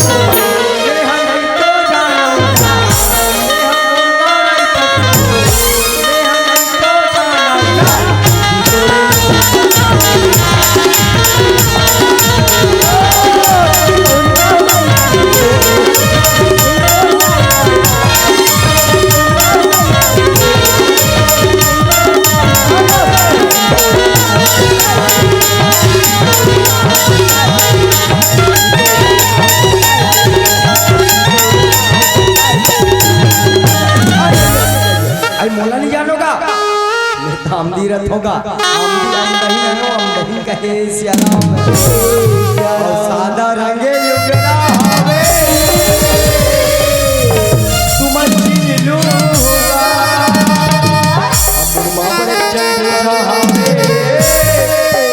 आई मोला नहीं जानोगा? मैं तो आमदी रथ होगा। आमदी, आमदही रहो, आमदही कहे सिया राम। और सादा रंगे युगरा हवे, तुमन चिन्ह लूंगा। अमुर मा बड़े चंद्र हवे,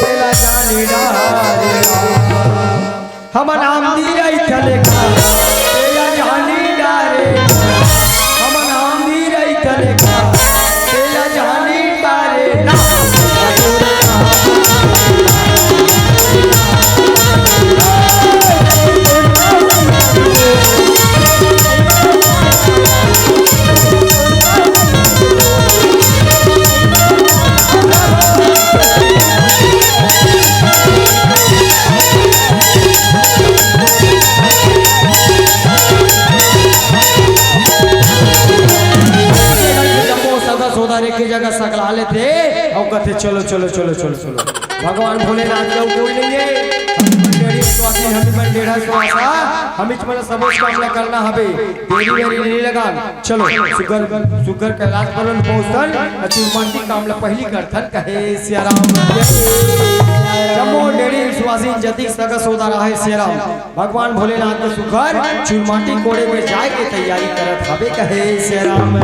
तेला जानी डारे। हमन आमदी रही थले का, तेला जानी डारे। हमन आमदी रही थले का, तेला जानी डारे ना। जम्मो सदा सोदा एक ही जगह सकला लेथे, अउ कथे, "चलो, चलो, चलो, चलो, चलो।" भगवान भोलेनाथ के अउ कोई नहीं है। हमी मन डेढ़ी स्वासी, हमी मन डेढ़ा स्वासा, हमीच मन सबो काम ला करना हवे। देरी वेरी नहीं लगान। चलो, सुग्घर, सुग्घर कैलाश पर्वत पहुंचथन, अउ चूरमाटी काम ला पहली करथन, कहे सिया राम। जम्मो डेढ़ी स्वासी जतिक सगा सोदा रहे सिया राम। भगवान भोलेनाथ के सुग्घर चूरमाटी कोड़े में जाए के तैयारी करत हवे, कहे सिया राम।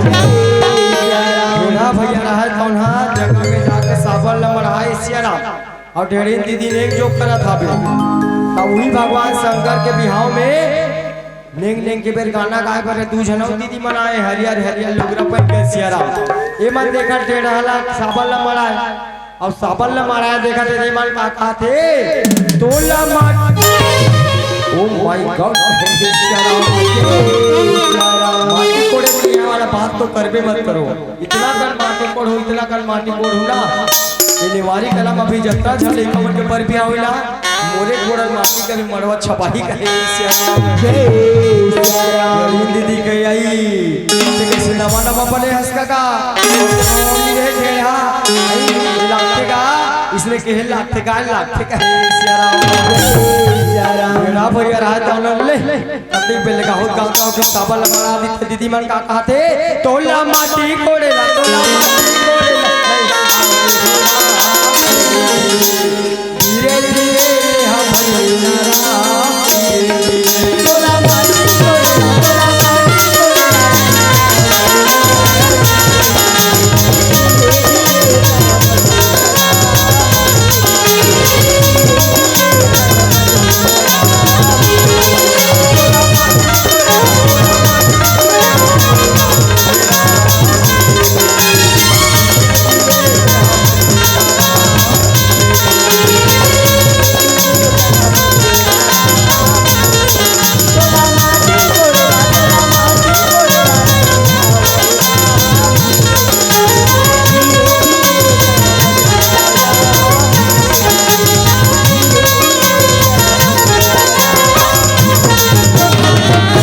ना भैया, रहय तौन ह जगह में जाके साबर ल मढ़ाय सियाराम। अउ ढेड़िन दीदी नेंग जोग करत हाबे। त उही भगवान शंकर के बिहाव में नेंग नेंग के बेर गाना गाय बर दू झन अउ दीदी मन आय, हरियर हरियर लुगरा पहिन के सियाराम। ए मन देखत ढेड़हा ल साबर ल मढ़ाय। अउ साबर ल मढ़ाय देखत हे, ए मन का कहत हे, "तोला माटी।" Oh my God, Siyaram. माटी कोड़े के यहाँ वाला बात तो करबे मत करो। इतना कन माटी कोड़हू, इतना कन माटी कोड़हू ना। ये नेवारी कला म अभी जतका झन लइका मन के बर बिहाव होही ना, मोरे कोड़ल माटी के भी मड़वा छपाही कहे सियाराम। जय सियाराम। दीदी कहे आई, ते कइसे नवा नवा बने हस कका? ये रे ढेड़हा, आई, ये लागथे का? इसने कहे लागथे का, लागथे कहे सियाराम। जय सियाराम। ढेड़हा भैया रहय तौन ले। कतिक बेर ले गावत गावत गावत के साबर ल मढ़ा दिथे, दीदी मन का कहथे, "तोला माटी कोड़े ला, तोला माटी कोड़े ला।" धीरे धीरे हम तोला माटी कोड़े ला, तोला माटी कोड़े ला।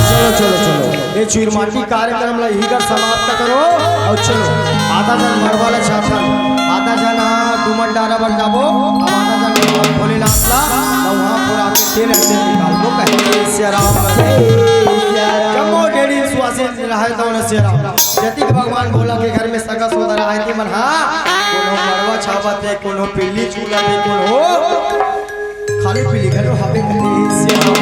चलो, चलो, चलो, ये चुरमाटी कार्यक्रम ला इही कर समाप्त करो। अउ चलो, आधा झन मड़वा ला छाथन, आधा झन हा डूमन डारा बर जाबो, अउ आधा झन भगवान भोलेनाथ ला, अउ वहाँ पर आके तेल हरदी निकालबो, कहे सियाराम। जम्मो ढेड़िन सुवासिन रहय तौन सियाराम। जतिक भगवान भोला के घर में सगा सोदरा हे, ते मन हा कोनो मड़वा छाबत हे, कोनो पिल्ली झूलत हे, कोनो खाली पीली घलो हावे कहे सियाराम।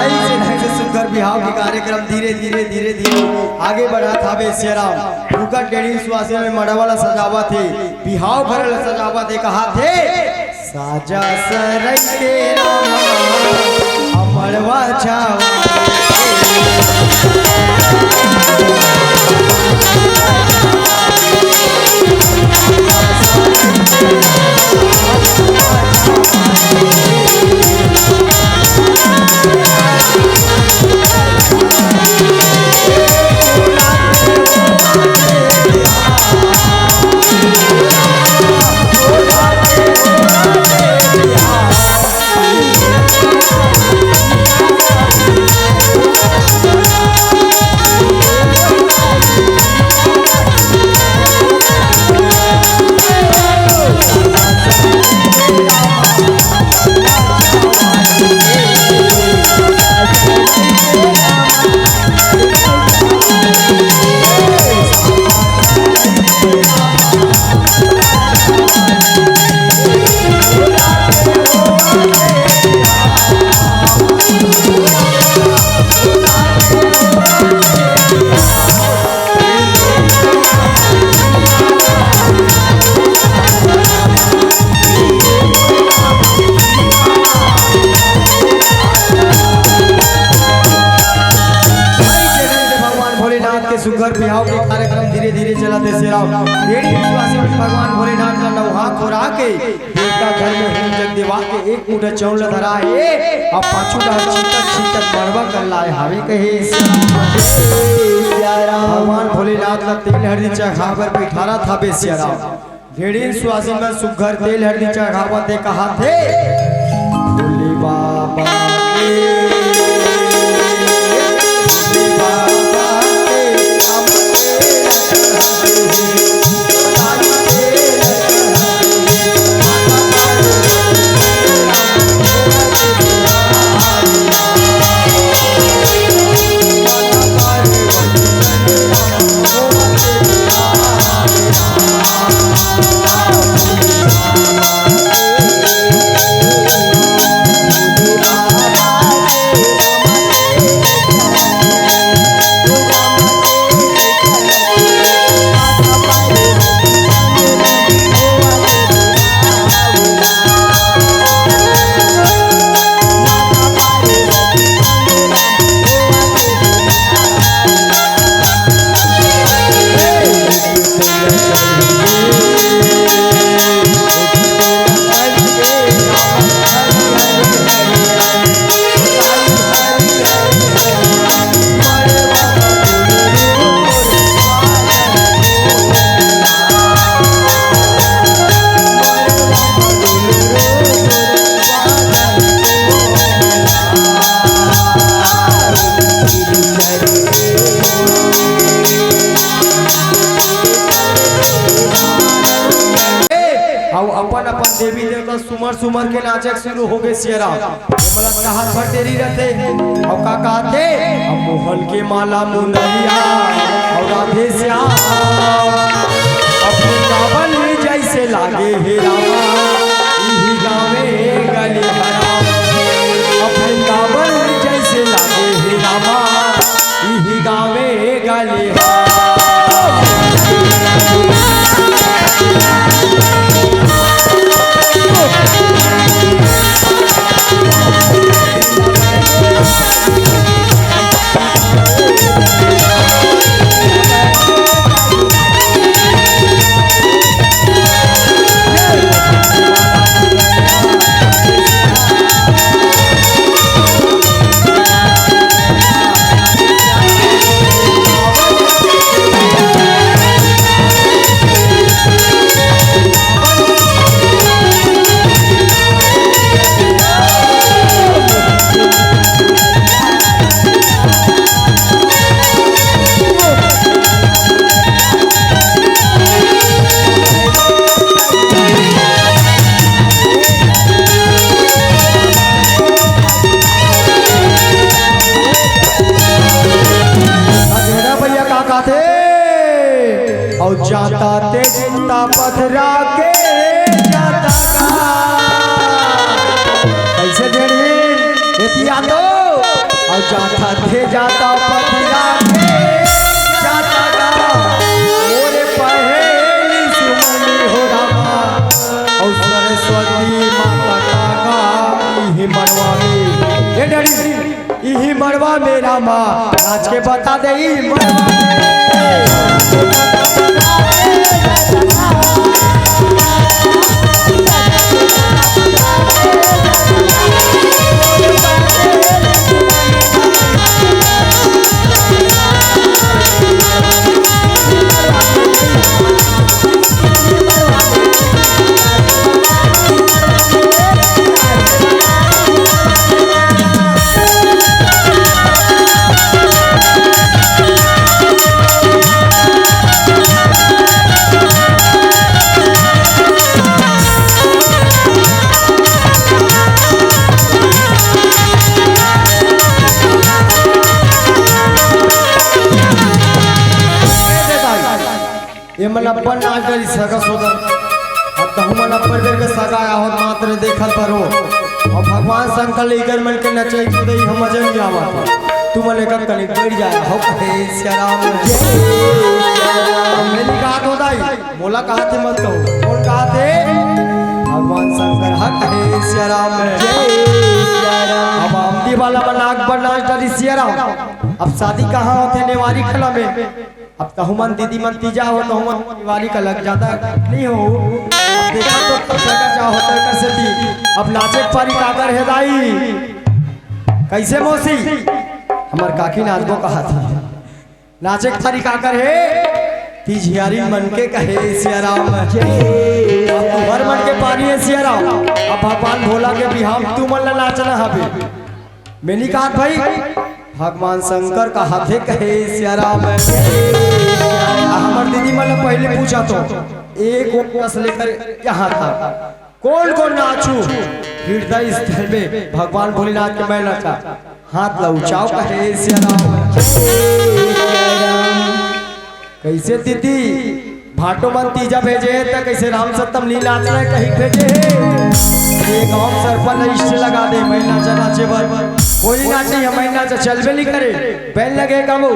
अइसे ढंग से सुग्घर बिहाव के कार्यक्रम धीरे, धीरे, धीरे, धीरे आगे बढ़त हावे सियाराम। उकर ढेड़िन सुवासिन में मड़वा ला सजावत हे, बिहाव घर ला सजावत हे, कहत हे, "साजा सरग के रामा, हमर वाछावा।" भगवान भोलेनाथ के सुग्घर बिहाव के कार्यक्रम धीरे धीरे चलत हे सियाराम। ढेड़िन सुवासिन भगवान भोलेनाथ ला नउहा खोरा के देवता घर में हूम जग देवा के एक मुठा चाउर ला धरा हे, अउ पाछू डहर छीतत छीतत मड़वा कर लाय हावे कहे सियाराम। भगवान भोलेनाथ ला तेल हरदी चघाय बर बइठारत हावे सियाराम। ढेड़िन सुवासिन मन सुग्घर तेल हरदी चघावत हे, कहत हे, "भोले बाबा के, भोले बाबा के, हम तेल चढ़ाते हैं।" सुमर के नाचक शुरू हो गए सियाराम। ये मलक का हाथ भर टेरी रहते, अउ का कहते? अब मोहन के माला मुनरिया, अउ राधे श्याम। अब वृंदावन जैसे लागे हे रामा, इही गावे गली हराम। अब वृंदावन जैसे लागे हे रामा, इही गावे गली हराम। अजहरा भैया का कहते? अउ जाता ते चिंता पथरा के जाता का। कैसे ढेढ़ी? एतिया तो। अउ जाता ते जाता पथरा के जाता का। मोरे पहेली सुमनी हो रामा। अउ सरस्वती माता का गा इही मड़वा में। ए ढेढ़ी, इही मड़वा में रामा, नाच के बता दे इही मड़वा में। ये मन अपन नाच डरी सगा सोदन। अब तहु मन अब्बड़ बेर के सगा आहोत मात्र देखत बरो। अउ भगवान शंकर ले इकर मन के नचई कूदई हम मजा नइ आवत। तुमन एकर कनी बइठ जाय हो कहे सियाराम। मैं नइ कहत हो दाई, मोला कहत हे मत कहो। कोन कहत हे? भगवान शंकर ह कहे सियाराम। अब आमदी वाला मन अब्बड़ नाच डरी सियाराम। अब शादी कहाँ होथे? नेवारी कला में। अब तहु मन दीदी मन तीजा हो, तहु मन दिवाली का लग जाता नहीं हो। देखा तो सगा जा होता कर सेती। अब नाचे के पारी काकर हे दाई? कैसे मौसी? हमर काकी नाचबो कहत हे। नाचे के पारी काकर हे? तीजिहारी मन के कहे सियाराम। अब तुहर मन के पारी हे सियाराम। अब भगवान भोला के बिहाम तुमन ला नाचना हवे। मैं नइ कहत भाई, भगवान शंकर कहत हे कहे सियाराम। आ हमर दीदी मन ला पहिली पूछत हो, एक ओर से लेकर यहाँ तक कोन कोन नाचहू हृदय स्थल में भगवान भोलेनाथ के मैं नाचा, हाथ ला ऊंचाओ कहे सियाराम। कैसे दीदी, भाटो मन तीजा भेजे हे, त कैसे राम सत्तम लीला आचरण कहीं भेजे हे? ये गांव सरपंच रजिस्ट्री लगा दे, मैं नाचा नाचे बर। कोई नाचे या मैं नाचा चलबे नहीं करे, बैन लगे कमो।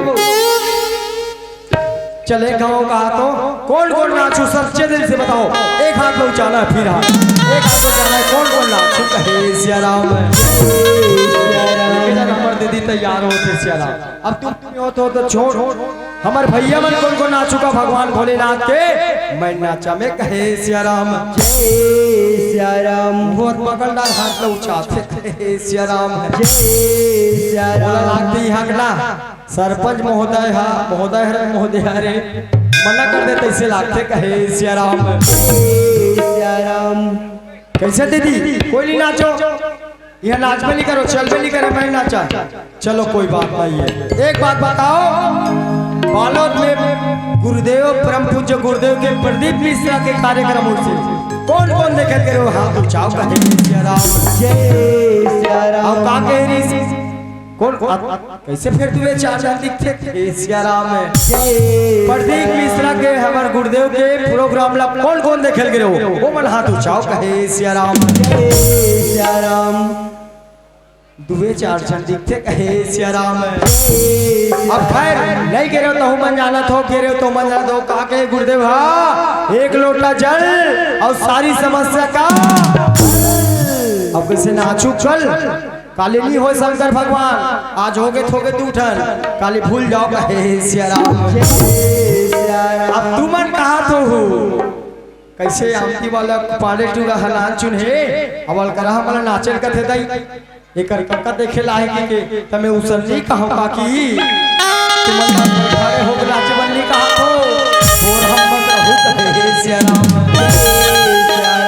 चले गांव का तो कौन कौन नाचू, सच्चे दिल से बताओ। एक हाथ ऊंचा ना, फिर हाथ, एक हाथ ऊंचा ना, कौन कौन नाचू कहे सिया राम। एक जन हमर दीदी तैयार होते सिया राम। अब तुम हो तो, तो छोड़। हमर भैया मन कोन कोन नाचू का भगवान भोलेनाथ के मैं नाचा में कहे सिया राम। जय सिया राम। बहुत बगल डाल हाथ ला उछाते कहे सिया राम। जय सिया राम। बोला लागती हक ना सरपंच महोदय हा, महोदय हरे महोदय हरे मना कर देते इसे लागते कहे सिया राम। जय सिया राम। कैसे दीदी कोई नहीं नाचो। यह नाच में नहीं करो, चल में नहीं करे, मैं नाचा। चलो कोई बात नहीं है। एक बात बताओ, बालोद में गुरुदेव, परम पूज्य गुरुदेव के प्रदीप मिश्रा के कार्यक्रम होते, कोन कोन देखे गे रहो, हाथ उठाव, कहे सिया राम। जय सिया राम। अउ का कहे रहिस? कोन, अ, अ, कइसे फेर दुए चार झन दिखथे? ए सिया राम। जय प्रदीप मिश्रा के, हमर गुरुदेव के program ला कोन कोन देखे गे रहो, ओमन हाथ उठाव, कहे सिया राम। जय सिया राम। दुए चार झन दिखथे, कहे सिया राम। अब खैर, नइ गे रहो तहू मन जानत हो, गे रहो तहू मन जानत हो, का कहे गुरुदेव हा, एक लोटा जल अउ सारी समस्या का। अब कइसे नाचहू कल, काली नइ होय शंकर भगवान, आज होगे थोगे दू ठन, काली भूल जाव, कहे सिया राम। अब तुमन कहात हो, कइसे आमती वाला पाड़े टूरा ह नाचुन हे, अवल करा हमला नाचेल कथे दई। एकर कका देखे ला हे कि के, तमे उसन नइ कहा काकी। तुमन मन खड़े होके नाचे बर नइ कहा थो। बोर हम मन रहू कहे हे सिया राम।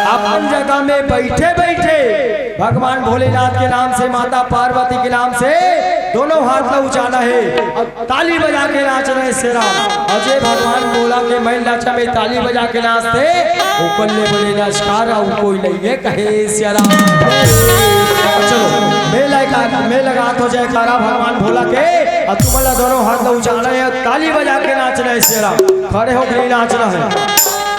अपन जगह में बइठे बइठे भगवान भोलेनाथ के नाम से, माता पार्वती के नाम से दोनों हाथ ला उचाना हे। ताली बजा के नाचना हे सिया राम। अउ जे भगवान भोला के मइल नाचा में ताली बजा के नाचथे, ओकर ले बड़े नमस्कार अउ कोई नइ हे, कहे सिया राम। चलो, मैं लगा, मैं लगात हो जयकारा भगवान भोला के, अउ तुमन ला दोनों हाथ ला उचाना हे, ताली बजा के नाचना हे सिया राम। खड़े होके नइ नाचना हे,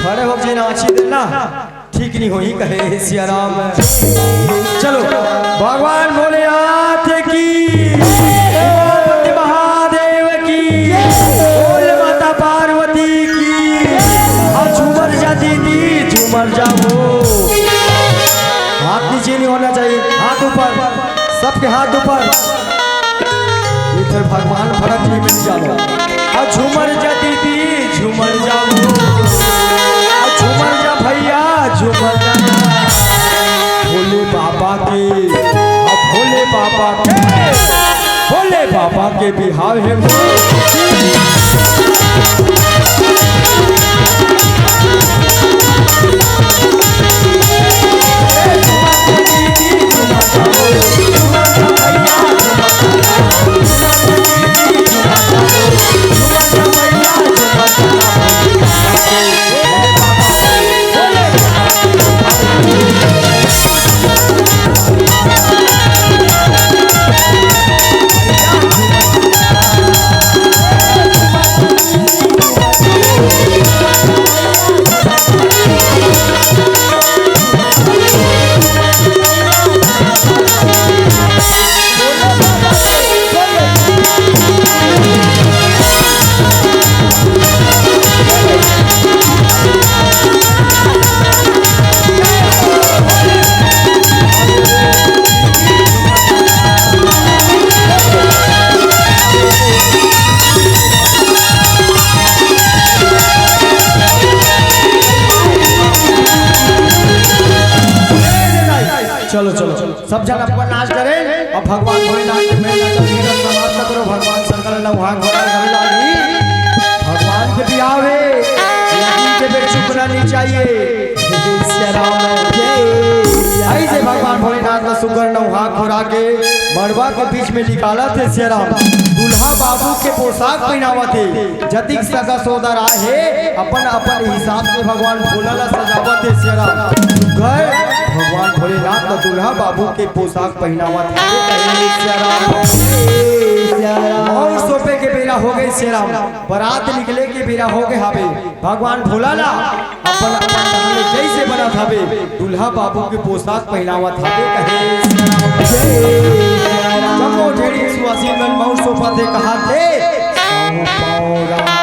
खड़े होके नइ नाची देना। ठीक नइ होही कहे सिया राम। चलो, भगवान भोलेनाथ की, पार्वती महादेव की, बोल माता पार्वती की। अउ झूमर जा दीदी, झूमर जा वो। हाथ नीचे नइ होना चाहिए, हाथ ऊपर, सबके हाथ ऊपर। इधर भगवान भरत जी मिल जाओ। अउ झूमर जा दीदी, झूमर जा वो। अउ झूमर जा भइया, झूमर जा। भोले बाबा के, अउ भोले बाबा के, भोले बाबा के बिहाव हे वो। चलो, चलो, सब झन अपन नाच करे। अब भगवान भोलेनाथ के मेला चल के समाप्त करो। भगवान शंकर नौहा घोड़ा घरे लागी। भगवान के बिहाव हे, लेकिन के बेर चुकना नइ चाहिए। सिया राम जय। अइसे भगवान भोलेनाथ ला सुग्घर नौहा घोड़ा के मड़वा के बीच में निकालत हे सिया राम। दूल्हा बाबू के पोशाक पहिनावत हे। जतिक सगा सोदर आहे, अपन अपन हिसाब से भगवान भोला ला सजावत हे सिया राम। सुग्घर भगवान भोलेनाथ ला दूल्हा बाबू के पोशाक पहिनावत हे। सिया राम। मउर सौंपे के बेरा होगे सिया राम, बरात निकले के बेरा होगे हावे। भगवान भोला ला अपन अपन ढंग ले जइसे बनत हावे, दूल्हा बाबू के पोशाक पहिनावत हावे कहे। जय सिया राम। जम्मो ढेड़ी सुवासिन मन मउर सौंपत हे, कहाथे, "सौंपव रामा।"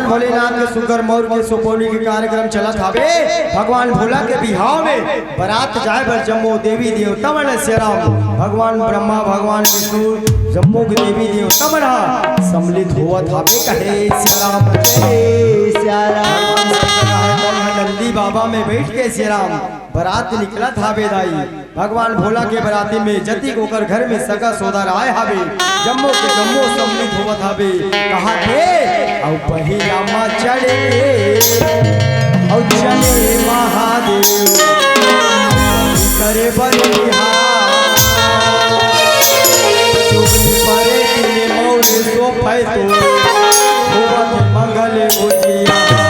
भोलेनाथ के सुग्घर मउर के सुपौनी के कार्यक्रम चलत हावे। भगवान भोला के बिहाव में बरात जाए बर जम्मो देवी देवता मन सियाराम, भगवान ब्रह्मा, भगवान विष्णु, जम्मो के देवी देवता मन ह सम्मिलित होवत हावे कहे सियाराम। जय सियाराम। भगवान शंकर ह नंदी बाबा में बैठ के सियाराम बरात निकलत हावे दाई। भगवान भोला के बराती में जतिक ओकर घर में सगा सोदर आए हावे, जम्मो के जम्मो सम्मिलित होवत हावे। कहा थे, "अउ पहिया मा चढ़ के, अउ चले महादेव, करे बर बिहाव। चुगली परे तिने मौर सोफे तो, होवत मंगल बुझिया।"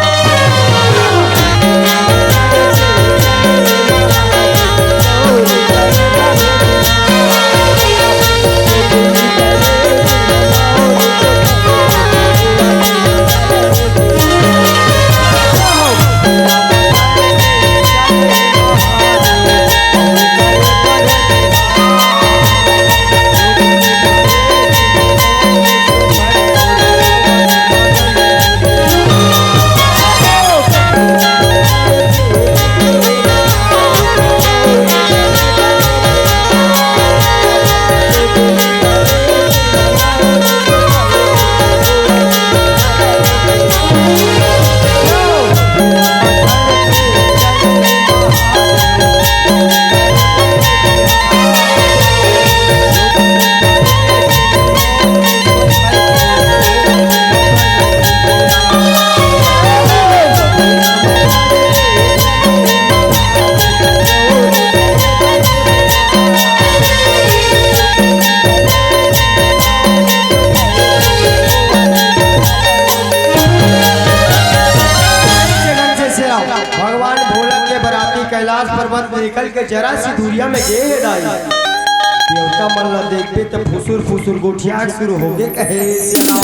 भगवान भोला के बराती कैलाश पर्वत में निकल के जरा सी दूरिया में गे हे दाई। देवता मन ला देखबे त फुसुर फुसुर गोठियाक शुरू होगे कहे सियाराम।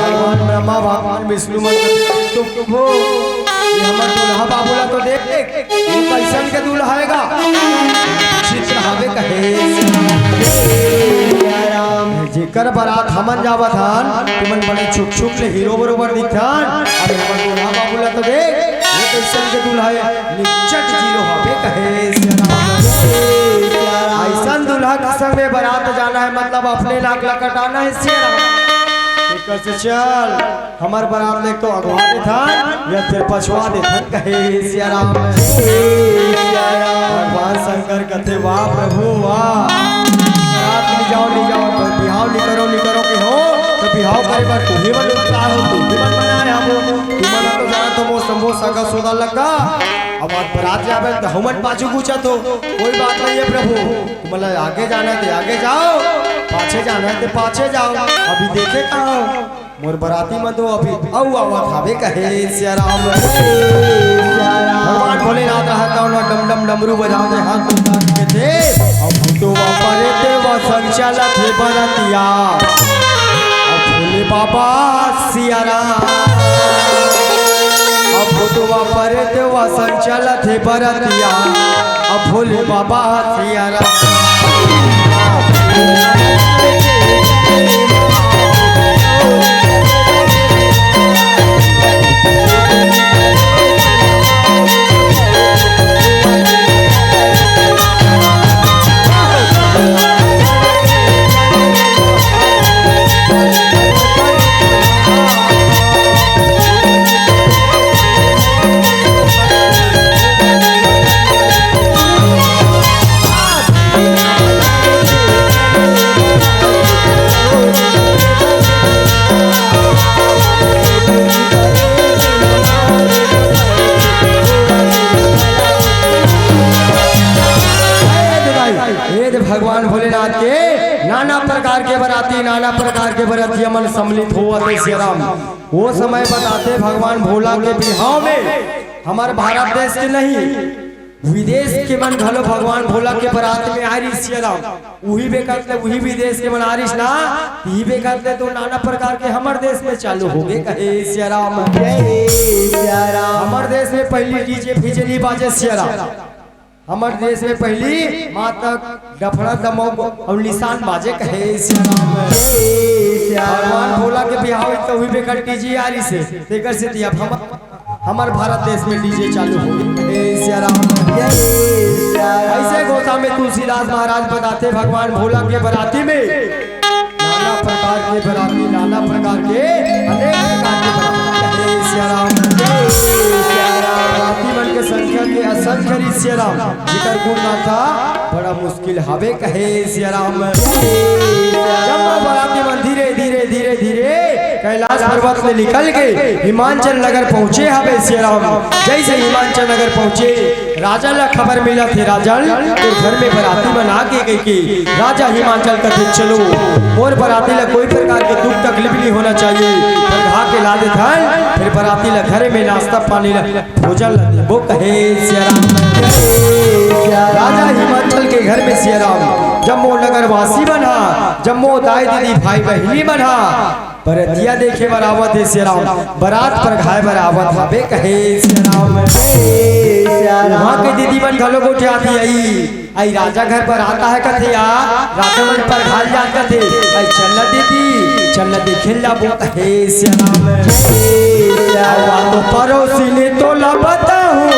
भगवान ब्रह्मा, भगवान विष्णु मन के देख, "तुम, तुम हो, ये हमर दुल्हा बाबू ला तो देख, देख, ये कैसन के दूल्हा आएगा?" चित्र हवे कहे सियाराम। जेकर बरात हमन जावत हन, तुमन बड़े छुक छुक ले हीरो बरोबर दिखथन। अरे हमर दूल्हा बाबू ला तो देख, ये कैसन के दूल्हा हे, निच्चट जीरो हवे कहे सियाराम। अइसन दूल्हा के संग में बरात जाना हे, मतलब अपने नाक ला कटाना हे सियाराम। एकर से चल, हमर बरात ले तो अगवा देथन या फिर पछवा देथन कहे सियाराम। भगवान शंकर कथे, "वाह प्रभु वाह, बरात ले जाओ, ले जाओ, पर बिहाव ले करो, ले करो के हो, तो बिहाव करे बर तुही मन उत्साह हो, तुही मन मना रहे हो, तुमन तो जाना तो मोर शंभो सगा सोदा लगा, अब आज बरात जाबे तो हमन पाछू पूछत हो, कोई बात नहीं है प्रभु, तुमन ला आगे जाना है तो आगे जाओ, पाछे जाना है तो पाछे जाओ, अभी देखे कहाँ हो?" मोर बराती मन तो अभी अउ आवत हावे कहे सियाराम। भगवान भोलेनाथ रहत हन, डम डम डमरू बजावत हे, हाथ उठा के कथे, "अब भूतवा परेतवा संग चलत हे बरतिया, अब भोले बाबा सियाराम, अब भूतवा परेतवा संग चलत हे बरतिया, अब भोले बाबा सियाराम।" ए दे भगवान भोलेनाथ के नाना प्रकार के बराती, नाना प्रकार के बराती हमन सम्मिलित होवत हे सियाराम। वो समय बताथे भगवान भोला के बिहाव में हमर भारत देश के नहीं, विदेश के मन घलो भगवान भोला के बरात में आए रिहिस सियाराम। उही बेकत ले उही विदेश के मन आए रिहिस ना, इही बेकत ले तो नाना प्रकार के हमर देश में चालू होगे कहे सियाराम। जय सियाराम। हमर देश में पहिली डीजे फीजे नइ बाजे सियाराम। हमर देश में पहिली माँ तक डफड़ा दमऊ अउ निशान बाजे कहे सिया राम। जय सिया राम। भगवान भोला के बिहाव होइस त उही बेकर DJ आरिस हे, तेकर सेती अब हम, हमर भारत देश में DJ चालू होगे। जय सिया राम। जय सिया राम। अइसे गोसा में तुलसीदास महाराज बताथे, भगवान भोला के बराती में नाना प्रकार के बराती, नाना प्रकार के, अनेक प्रकार के बराती। जय सिया राम। जय सिया राम। बराती मन के संख्या के असंख्य रहिस सिया राम, जेकर गुण गाथा बड़ा मुश्किल हावे कहे सिया राम। जब वो बराती मन धीरे, धीरे, धीरे, धीरे कैलाश पर्वत ले निकल के हिमांचल नगर पहुंचे हावे सिया राम। जइसे हिमांचल नगर पहुंचे, राजा ला खबर मिलत हे, "राजन, तोर घर में बराती मन आगे," कहिके। राजा हिमांचल कथे, "चलो, मोर बराती ला कोई प्रकार के दुख तकलीफ नहीं होना चाहिए, पर घा के ला देथन, फिर बराती ला घरे में नाश्ता पानी ला, भोजन ला देबो," कहे सिया राम। राजा हिमांचल के घर में सिया राम, जम्मो नगरवासी मन हा, जम्मो दाई दीदी भाई बहिनी मन हा, बरतिया देखे बर आवत हे सिया राम, बरात परघाय बर आवत हावे कहे सिया राम। जय सिया राम। वहाँ के दीदी मन घलो गोठियाथे, "आई, आई राजा घर बरात आहे," कथे, "या राजा मन परघाय जात," कथे, "आई चल ना दीदी, चल ना देखे ला," वो कहे सिया राम। जय सिया राम। तो पड़ोसी ने तोला बताहूँ,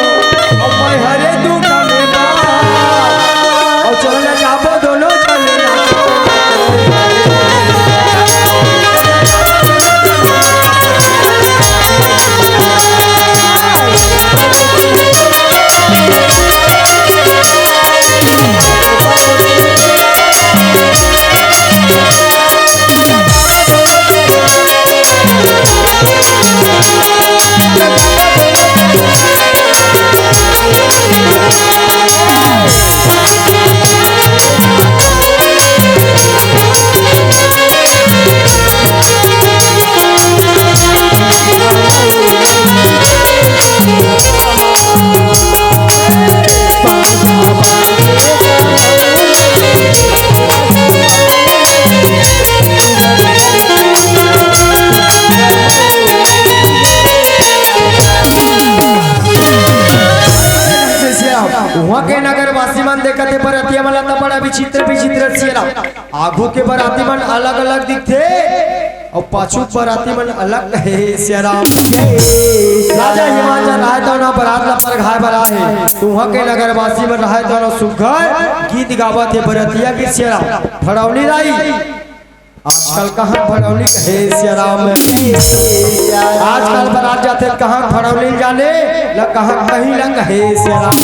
अउ मैं हरे दुख में बा। अउ चल ना जाबो दोनों चल ना। उहाँ के नगरवासी मन देखत हे बरतिया मन ला त बड़ा विचित्र विचित्र सिया राम। आगू के बराती मन अलग-अलग दिखथे अउ पाछू के बराती मन अलग हे सिया राम। राजा हिमांचल राय तौना बरात ला परघाय बर आहे, त उहाँ के नगरवासी मन राय तौना सुग्घर गीत गावत हे बरतिया के सिया राम। भड़ौली दाई, आजकल कहाँ भड़ौली कहे सिया राम। आजकल बरात जाथे कहाँ भड़ौली जाने ल, कहाँ कहीं ल कहे सिया राम।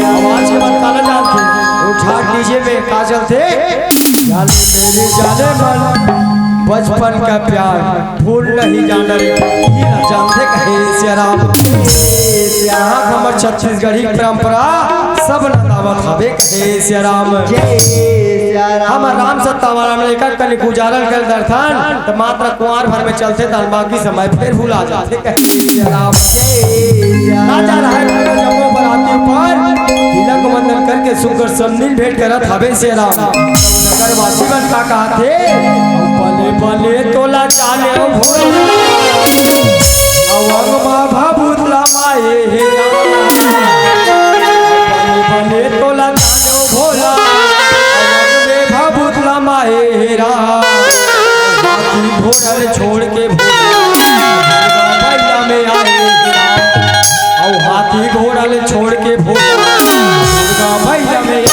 आवाज के बाद काला जाथे, उठा DJ में का चलथे, जाने मेरी जाने मन, बचपन का प्यार भूल नहीं जाना रे, ये ना जानथे कहे सिया राम। यहाँ हमर छत्तीसगढ़ी परंपरा सब नंदावत हवे कहे सिया राम। जय सिया राम। हमर राम सत्ता वाला में एकर कनिक उजारल कर दरथन, त मात्र कुंवार भर में चलथे, त बाकी समय फेर भुला जाथे कहे सिया राम। जय सिया राम। राजा राय जम्मो बराती ऊपर तिलक वंदन करके सुग्घर समनील भेंट करत हवे सिया राम। नगरवासी मन का कहत हे, "बने बने तोला जाने ओ भोला, अवंग मा भभूत ला माए हे राम। बने बने तोला जाने ओ भोला, अवंग में भभूत ला माए हे राम। हाथी घोड़ा ले छोड़ के भोला, दुर्गा भैया में आए हे राम।" अउ हाथी घोड़ा ले छोड़ के भोला, दुर्गा भैया में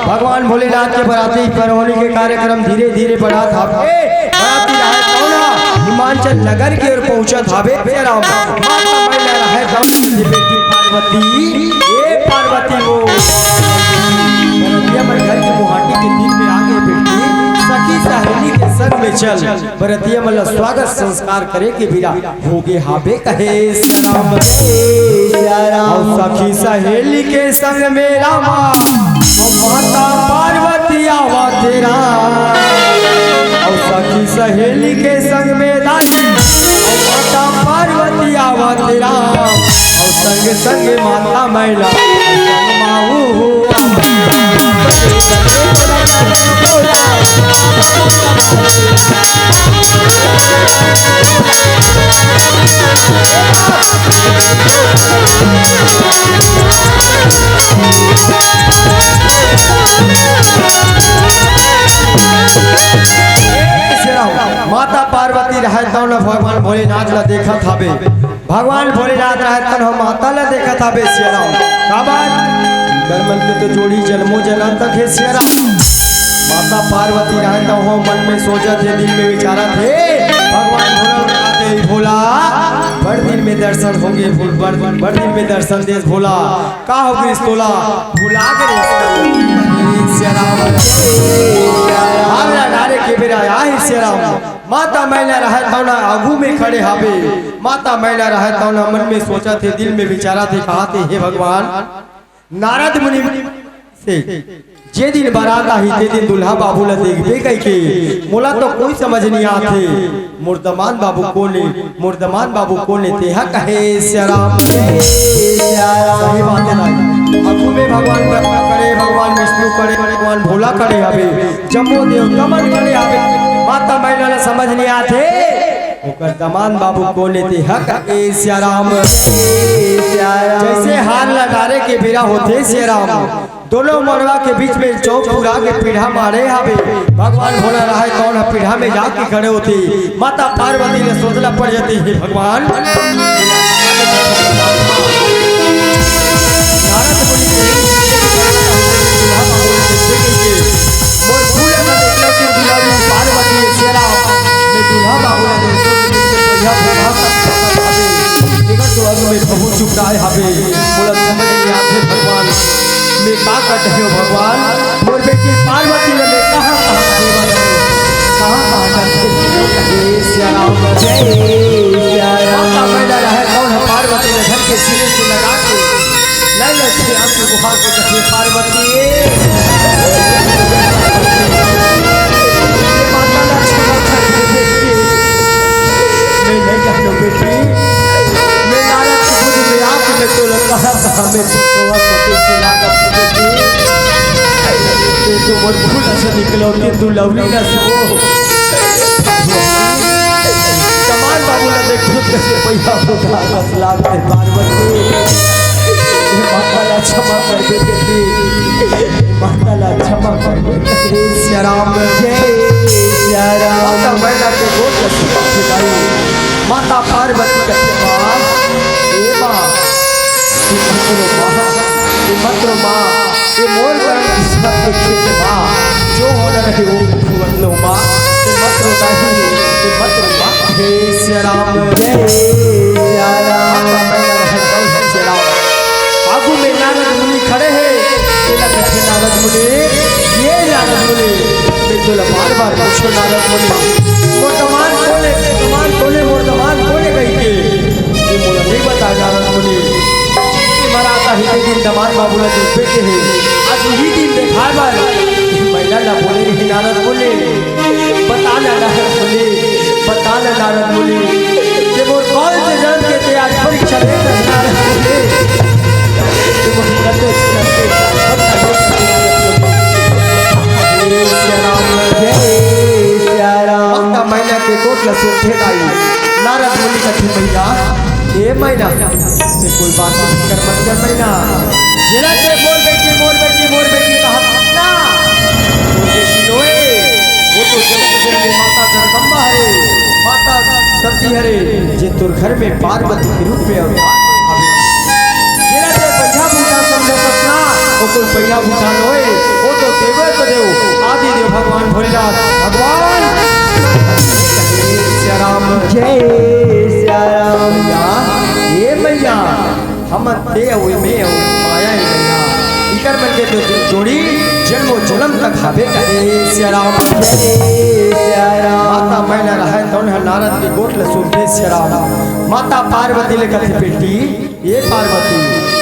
भगवान भोलेनाथ के बराती परौली के कार्यक्रम धीरे धीरे बढ़त हावे। बराती रहत तौन हिमांचल नगर के ओर पहुंचत हावे। सियाराम, माता मैना रहत तौन बेटी पार्वती, ए पार्वती वो बरतिया मन घर के मुहाटी के दिन में आ गे बेटी, सखी सहेली के संग में चल। बरतिया मन ला स्वागत संस्कार करे के बेरा होगे हावे कहे सियाराम। सियाराम। अउ सखी सहेली के संग में रामा, अउ माता पार्वती आवत हे राम। अउ सखी सहेली के संग में दाई, अउ माता पार्वती आवत हे राम। अउ संग संग माता मैना, अउ संग माऊ हो। माता पार्वती रहत तौन भगवान भोलेनाथ ला देखत हावे। भगवान भोलेनाथ रहत तौन माता ला देखत हावे सियाराम। का बात? इकर मन के तो जोड़ी जन्मों जन्म तक हे सियाराम। माता पार्वती रहत तौन मन में सोचत हे, दिल में विचारत हे, भगवान भोला हे भोला, बड़ दिन में दर्शन होगे, बड़, बड़ दिन में दर्शन देस भोला। का हो गिस तोला? भुला गे रे सियाराम। हमरा डारे के बेरा आही सियाराम। माता मैना रहत तौन आगू में खड़े हावे। माता मैना रहत तौन मन में सोचत हे, दिल में विचारत हे, कहत हे, हे भगवान, नारद मुनि से जे दिन बरात आही, ते दिन दूल्हा बाबू ला देखबे कहिके मोला तो कोई समझ नइ आत हे। मोर दमांद बाबू कोन ए, मोर दमांद बाबू कोन ए, तेहा कहे सियाराम। सही बात हे ना। आगू में भगवान ब्रह्मा खड़े, भगवान विष्णु खड़े, भगवान भोला खड़े हावे, जम्मो देवता मन खड़े हावे। माता मैना ला समझ नइ आत हे, ओकर दमांद बाबू कोन ए, तेहा कहे सियाराम। जइसे हार ला डारे के बेरा होथे सियाराम, दूनों मड़वा के बीच में चौक पुरा के पीढ़ा मारे हावे। भगवान भोला रहय तौन ह पीढ़ा में जाके खड़े होथे। माता पार्वती ल सोचना पड़ जाथे, हे भगवान, नारद मुनि के मोर फूल ल देखना के दुलारी पार्वती शेरा में दूल्हा बाबू ल देखो, तो भैया भोला तक हावे। एकर तो अंग में बहुत चुकाए हावे। मोला समझ नइ आत हे भगवान, मैं का कर डरेंव भगवान? मोर बेटी पार्वती ल मैं कहाँ, कहाँ देवा जाऊँ? कहाँ, कहाँ कर हे सियाराम, जय सियाराम। माता मैना रहय तौन ह पार्वती ल धर के सिरे से लगा के, ले ले सियाराम के गुहार के कथे पार्वती। माता ला क्षमा कर दे बेटी। मैं नइ जानंव बेटी, मैं नारद के बुद्ध में आके मैं तोला कहाँ, कहाँ मैं तोला पति से लागत हूँ बेटी। ते तो मोर फूल से निकलो, ते तू लौरी ना सो। दमांद बाबू ला देखो, कइसे पैसा उठा लागत हे पार्वती। हे माता ला क्षमा कर दे बेटी। माता ला क्षमा कर दे। हे सियाराम, जय सियाराम। माता मैना के गोद ल सुता छुड़ाई। माता पार्वती कथे, माँ, ए माँ, तू मत रो माँ, तू मत रो माँ, ये मोर करम किस्मत के खेल माँ, जो होना रहे वो भुगत लो माँ, तू मत रो दाई, तू मत रो माँ। हे सियाराम, जय सियाराम। माता मैना रहय तौन ह सियाराम। आगू में नारद मुनि खड़े हे। तेला कथे नारद मुनि, ये नारद मुनि, मैं तोला बार-बार पूछों नारद मुनि, मोर दमांद कोन ए, दमांद कोन ए, मोर दमांद कोन ए कहिके, ये मोला नइ बताय नारद मुनि। ये मरात आही ते दिन दमांद बाबू ला देखबे के हे, आज इही दिन देखाय बर ये मैना ला बोले रहे नारद मुनि। बता ना नारद मुनि, बता ना नारद मुनि, ते मोर कौन से जन्म के ते आज परीक्षा लेत हस नारद मुनि। ते मोर कते से कते हे सियाराम, जय सियाराम। माता मैना के गोद ल सुनथे दाई। नारद मुनि कथे, भैया, ए मैना, ते कोई बात के फिकर मत कर मैना। जेला ते मोर बेटी, मोर बेटी, मोर बेटी कहत ना, मोर बेटी नोहे, वो तो जगत जननी माता जगदम्बा हरे, माता सती हरे, जे तोर घर में पार्वती के रूप में अवतार हवे। जेला ते बढ़िया बूता समझत हस ना, वो कोई बढ़िया बूता नोहे, वो तो देवो के देव, आदि देव भगवान भोलेनाथ भगवान। जय सिया राम। जय सिया राम। भैया, ये भैया, हम ते अउ एमे अउ माया हे भैया। इकर मन के तो जोड़ी जन्मों जन्म तक हावे कहे सिया राम। जय सिया राम। माता मैना रहय तौन ह नारद के गोठ ल सुनथे सिया राम। माता पार्वती ले कथे, बेटी, ये पार्वती,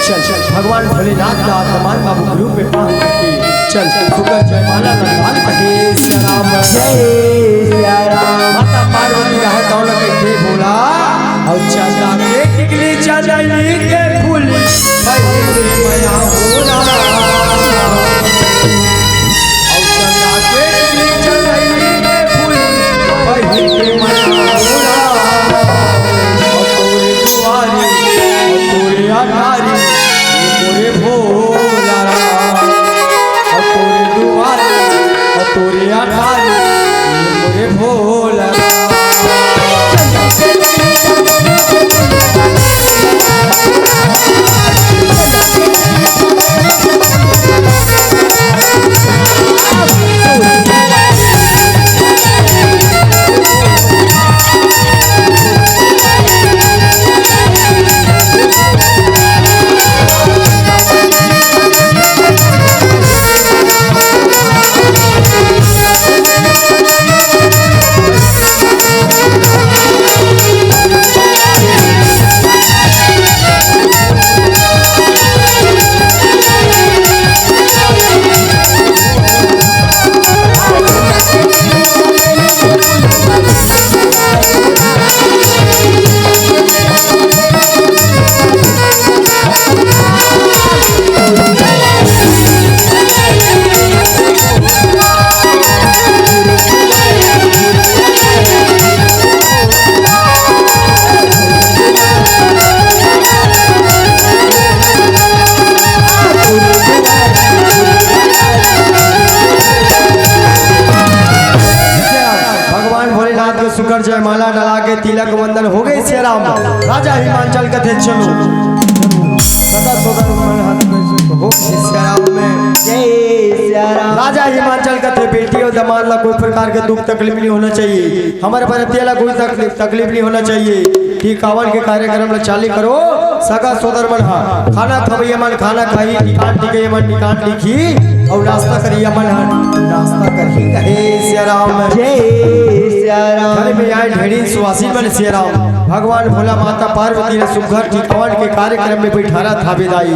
चल, चल, भगवान भोलेनाथ ला दमांद बाबू के रूप में पाहन करके, चल, सुघर जयमाला लगा कहे सिया राम। जय सिया राम। माता पार्वती कहे कौन कहे भोला, अउ चंदा के टिकली चंदैली के फूल, बहिर से मया होला। अउ चंदा के टिकली चंदैली के फूल, बहिर से मया होला। अउ तोरे दुआरी, अउ तोरे अटारी, ये मोरे भोला राम। अउ तोरे दुआरी, अउ तोरे अटारी, ये मोरे भोला राम। भगवान भोलेनाथ के सुघर जयमाला डला के तिलक वंदन हो गे सिया राम। राजा हिमांचल कथे चलो। सदा सोदर मन हाथ में हो गे सिया राम में। जय सिया राम। राजा हिमांचल कथे बेटी अउ दमांद ला कोई प्रकार के दुख तकलीफ नहीं होना चाहिए। हमर बरतिया ला कोई तकलीफ, तकलीफ नहीं होना चाहिए। टिकावन के कार्यक्रम ला चालू करो। सगा सोदर मन हा खाना खवैया मन खाना खाही, टिकान टिकैया मन टिकान टिकही, अउ नाश्ता करिया मन हा नाश्ता करही कहे सिया राम। जय सिया राम। घर में आए ढेरी सुवासिन मन सिया राम। भगवान भोला माता पार्वती ला सुघर टिकावन के कार्यक्रम में बैठारत हावे दाई।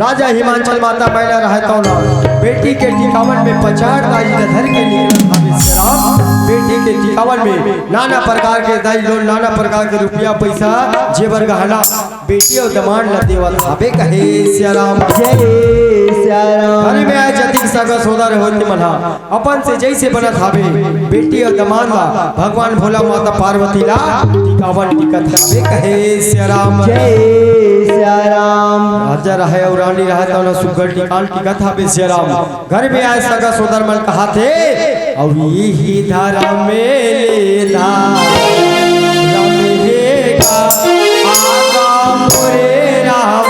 राजा हिमांचल माता मैना रहय तौन बेटी के टिकावन में पचार दाई ल धर के निकलत हावे सिया राम। बेटी के टिकावन में नाना प्रकार के दाई लोन, नाना प्रकार के रुपया पैसा, जेवर गहना बेटी अउ दमांद ल देवत हावे कहे सिया राम। जय सिया राम। घर में आए जतिक सगा सोदर होत मन हा अपन से जइसे बनत हावे, बेटी अउ दमांद ला भगवान भोला माता पार्वती ला टिकावन टिकत हावे कहे सिया राम। जय सिया राम। राजा रहय अउ रानी रहय तौन सुघर टिकान टिकत हावे सिया राम। घर में आए सगा सोदर मन कहाथे, अउ इही धरम में ले धरम हे गा, आगा मोरे राम।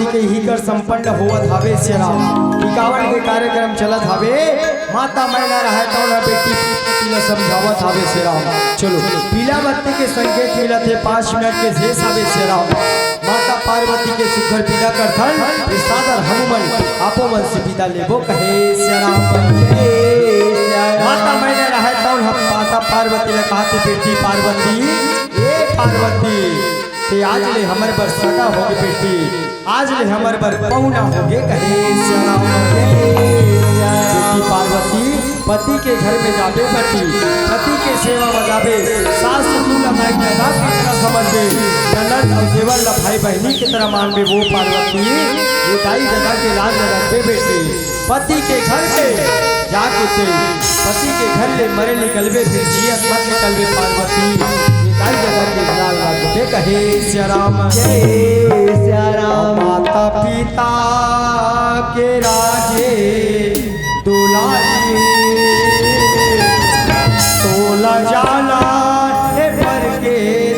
के ही कर संपन्न होवत हावे सियाराम। इक्यावन के कार्यक्रम चलत हावे। माता मैना रहय तौन ह बेटी पार्वती ला समझावत हावे सियाराम। चलो, पीला बत्ती के संकेत मिलत हे, पाँच मिनट के शेष हावे सियाराम। माता पार्वती के सुघर बिदा करथन, ए सादर हनुमन आपो मन से बिदा लेबो कहे सियाराम। माता मैना रहय तौन ह माता पार्वती ला कहत हे, बेटी पार्वती, ए पार्वती, ते आज ले हमर बर सगा होगे बेटी, आज ले हमर बर पहुना होगे कहे सियाराम। बेटी पार्वती, पति के घर में जाबे बेटी, पति के सेवा में जाबे, सास ससुर ला दाई ददा के तरह समझबे, ननद अउ देवर ला भाई बहिनी के तरह मानबे, वो पार्वती, ये दाई ददा के लाज न रखबे बेटी। पति के घर के जाके ते पति के घर ले मरे निकलबे, फिर जियत मत निकलबे पार्वती। ये दाई ददा के लाज लागबे कहे सियाराम। जय सियाराम। माता पिता के राजे दुलारी, तोला जाना हे पर के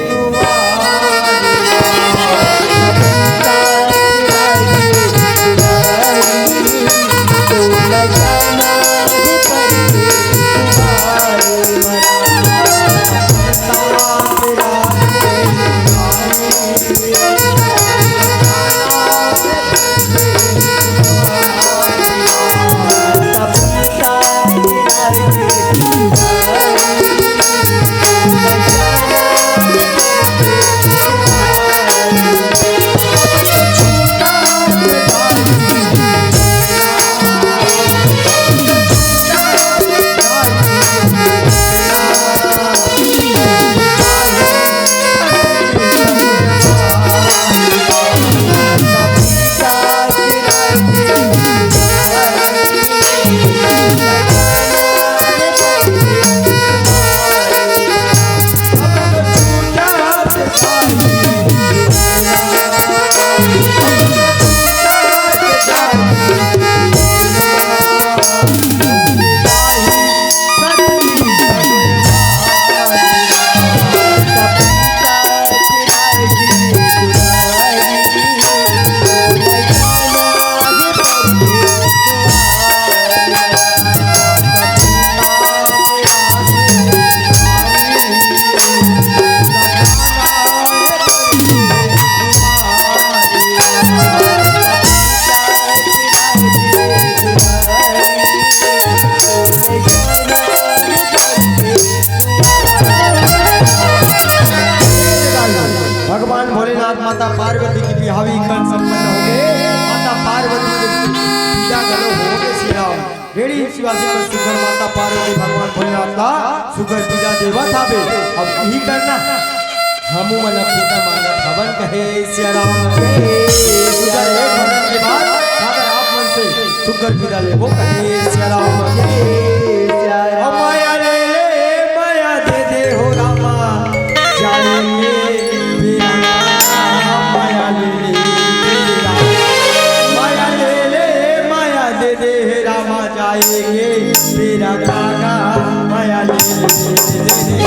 दुआर। भगवान भोलेनाथ माता पार्वती के बिहाव इही कन संपन्न होगे। माता पार्वती के बिदा घलो होगे सियाराम। रेड़ी शिवाजी के सुघर माता पार्वती भगवान भोलेनाथ ला सुघर बिदा देवत हावे। अब इही करना, हमू मन अब बिदा मांगत हवन कहे सियाराम। सुघर एक भजन के बाद सादर आप मन से सुघर बिदा लेबो कहे सियाराम। ओ माया ले ले, माया दे दे हो रामा, जाने के बेरा, माया ले ले, बेरा, माया ले ले, माया दे दे हे रामा, जाए के बेरा काका, माया ले ले, दे दे।